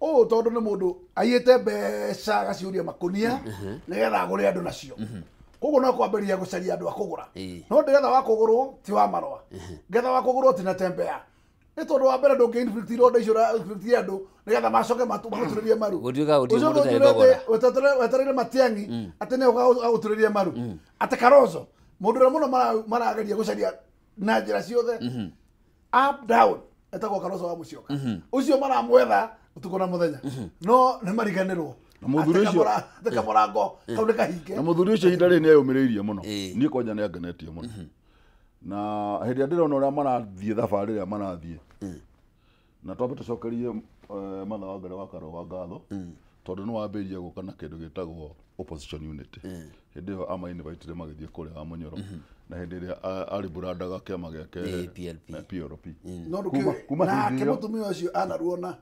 Speaker 3: ũũ tondũ nĩ mũndũ aiyĩte mbeca agaciũria makũnia nĩgetha agũre andũ nacio, koguo no kwambĩrĩria gũcaria andũ a kũgũra. No ndĩretha wa kũgũrwo ti wa marũa, ngetha wa kũgũrwo ti na tembea. Nĩ tondũ wa mbere ndũngĩ inflict ironda icio ũra-inflict andũ nĩgetha macoke magũturĩrie maru. Ũcoke wetereire Matiang'i atĩ nĩ agũturĩrie maru, atĩ Kalonzo mũndũ ũrĩa mũno marageria gũcaria na njĩra ciothe up down etagwo Kalonzo wa Musyoka, ũcio maramwetha ũtukũ na mũthenya, no nĩ mariganĩrwo.
Speaker 2: Na mũthuri ũcio
Speaker 3: kamũrango kau nĩ kahinge.
Speaker 2: Na mũthuri ũcio ihinda rĩrĩ nĩ eyũmĩrĩirie mũno. Niĩ kwanja nĩ angenetie mũno. Na hĩndĩ ĩrĩa ndĩrona ũrĩa marathiĩ thabarĩ ĩrĩa marathiĩ, na twambe tũcokerie Martha Wangari wa Karũga ngatho tondũ nĩ wambĩrĩria gũka na kĩndũ gĩtagwo opposition unit. Hĩndĩ ĩyo ama-invitire magĩthiĩ kũrĩa wa Mũnyoro, na hĩndĩ ĩrĩa arĩmburandaga kĩama gĩake PLP.
Speaker 3: No nake mũtumia ũcio anaruona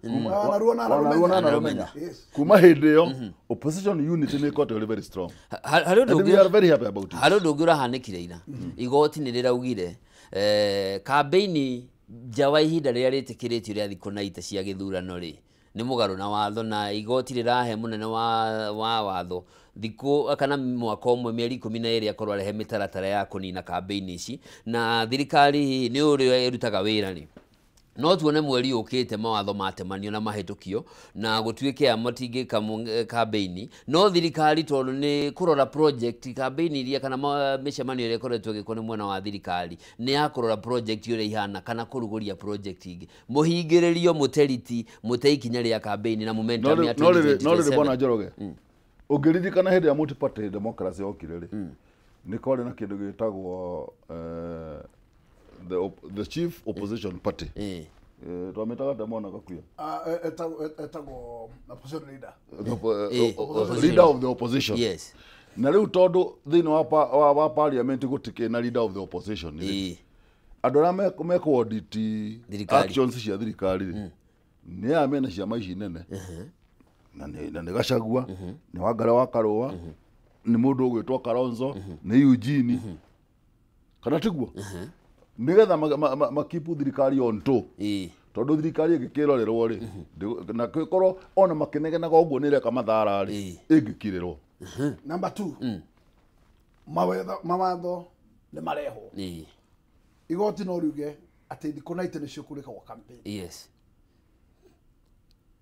Speaker 2: anarũmenya. Kuma hĩndĩ ĩyo opposition unit nĩ ĩkoretwo ĩrĩ very strong. And we are very happy about it.
Speaker 1: Harĩ ũndũ ũngĩ ũrahanĩkire ira, igoti nĩ rĩraugire kambĩini nja wa ihinda rĩrĩa rĩtĩkĩrĩtio rĩa thikũ na ita cia gĩthurano rĩ nĩ mũgarũ na watho, na igoti rĩrahe mũnene wa watho thikũ kana mwaka ũmwe mĩeri 12 akorwo arehe mĩtaratara ya kũnina kambĩini ici. Na thirikari nĩ ũrĩa ĩrutaga wĩra rĩ, no tuone mweri ũkĩte mawatho matemanio na mahĩtũkio na gũtuĩke matingĩka kambĩini. No thirikari tondũ nĩ kũrora project kambĩini iria kana mĩcemanio ĩrĩa ĩkoretwo ĩgĩkwo nĩ mwena wa thirikari nĩ ya kũrora project ũrĩa ihana kana kũrugũria project ingĩ, mũhingĩrĩrio mũteriti mũte ikinya rĩa kambĩini na momentum ya 2027.
Speaker 2: No rĩrĩ bwana Njoroge, ũngĩririkana hĩndĩ ya multi-party democracy yokire rĩ, nĩ kwarĩ na kĩndũ gĩtagwo the chief opposition party. Twametaga Demona Gakuya.
Speaker 3: Etagwo opposition leader.
Speaker 2: Leader of the opposition.
Speaker 1: Yes.
Speaker 2: Na rĩu tondũ thĩinĩ wa parliament gũtikĩ na leader of the opposition. Andũ arĩa mekũ-audit actions cia thirikari rĩ, nĩ aya mena ciama ici nene. Na nĩ Gachagua, nĩ Wangari wa Karũa, nĩ mũndũ ũgwĩtwo Kalonzo, nĩ Eugene. Kana tiguo? Nĩgetha makipu thirikari on toe. Tondũ thirikari ĩngĩkĩrorerwo rĩ, na korwo ona makĩnegenaga ũguo nĩ ĩreka mathara rĩ, ĩngĩkirĩrwo.
Speaker 3: Number 2, mawatho nĩ marehwo. Igoti no riuge atĩ thikũ na ite nĩcio kũrĩkagwo campaign.
Speaker 1: Yes.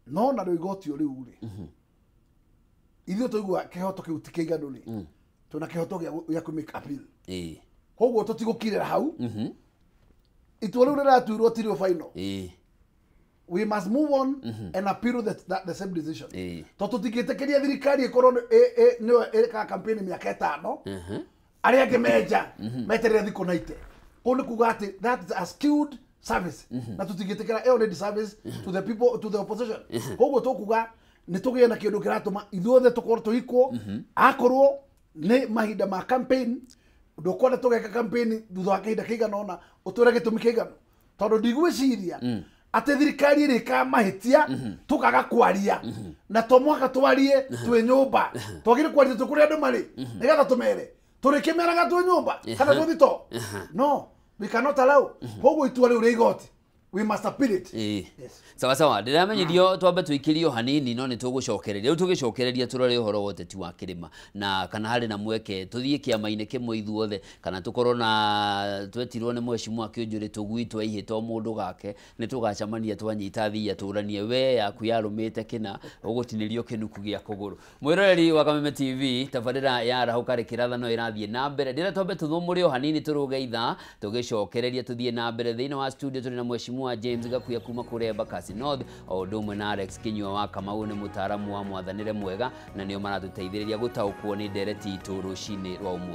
Speaker 3: No narĩo igoti o rĩu rĩ, ithuĩ tũigua kĩhoto kĩu ti kĩiganu rĩ, twĩna kĩhoto gĩa kũ make appeal. Koguo tũtigũkirĩra hau. Itua rĩu rĩratuirwo ti rĩo final. We must move on and appeal the same decision. Tondũ tũtingĩtĩkĩria thirikari ĩkorwo nĩyo ĩrĩkaga campaign mĩaka 5, arĩa angĩ menja meterere thikũ na ite. Kũu nĩ kuga atĩ that is a skewed service. Na tũtingĩtĩkĩra ĩyo nĩ disservice to the people, to the opposition. Koguo tũkuga nĩ tũgĩe na kĩndũ kĩratũma ithuothe tũkorwo tũikwo, akorwo nĩ mahinda ma campaign ndũkwenda tũgeka campaign thutha wa kahinda kaigana ũna ũtwĩre gĩtũmi kĩiganu, tondũ ndigwĩciria atĩ thirikari ĩrĩkaga mahĩtia tũkaga kwaria, na to mũhaka twarie twĩ nyũmba, twagĩrĩire kwaria twĩ kũrĩa andũ marĩ nĩgetha tũmere tũrĩkĩmeraga twĩ nyũmba kana twĩ thitoo. No, we cannot allow. Koguo itua rĩu rĩa igoti we must appeal it. Yes.
Speaker 1: Sawa sawa, ndĩramenyithio twambe tũikĩrio hanini no nĩ tũgũcokereria. Rĩu tũgĩcokereria tũrore ũhoro wa ũteti wa kĩrĩma na kana harĩ na mweke tũthiĩ kĩama-inĩ kĩmwe ithuothe, kana tũkorwo na twetirwo nĩ mheshimiwa Kĩũnjũrĩ tũgui twaihĩte o mũndũ gake, nĩ tũgacemania twanyita thia tũranie we yaku yarũmĩte kĩna ũgũtinĩrio kĩnuku gĩa kũgũrũ. Mwĩroreri wa Kameme TV, tabarĩra ya Arahũka Rĩkĩratha no ĩrathiĩ na mbere. Ndĩrenda twambe tũthũmũre o hanini tũrũge ithaa tũgĩcokereria tũthiĩ na mbere. Thĩinĩ wa studio tũrĩ na mheshimiwa James Gakuya kuma kũrĩa Embakasi North, o ũndũ ũmwe na Alex Kinyua wa Kamau nĩ mũtaaramu wa mwathanĩre mwega, na nĩo maratũteithĩrĩria gũtaũkwo nĩ ndereti itũ rũcinĩ rwa ũmũthĩ.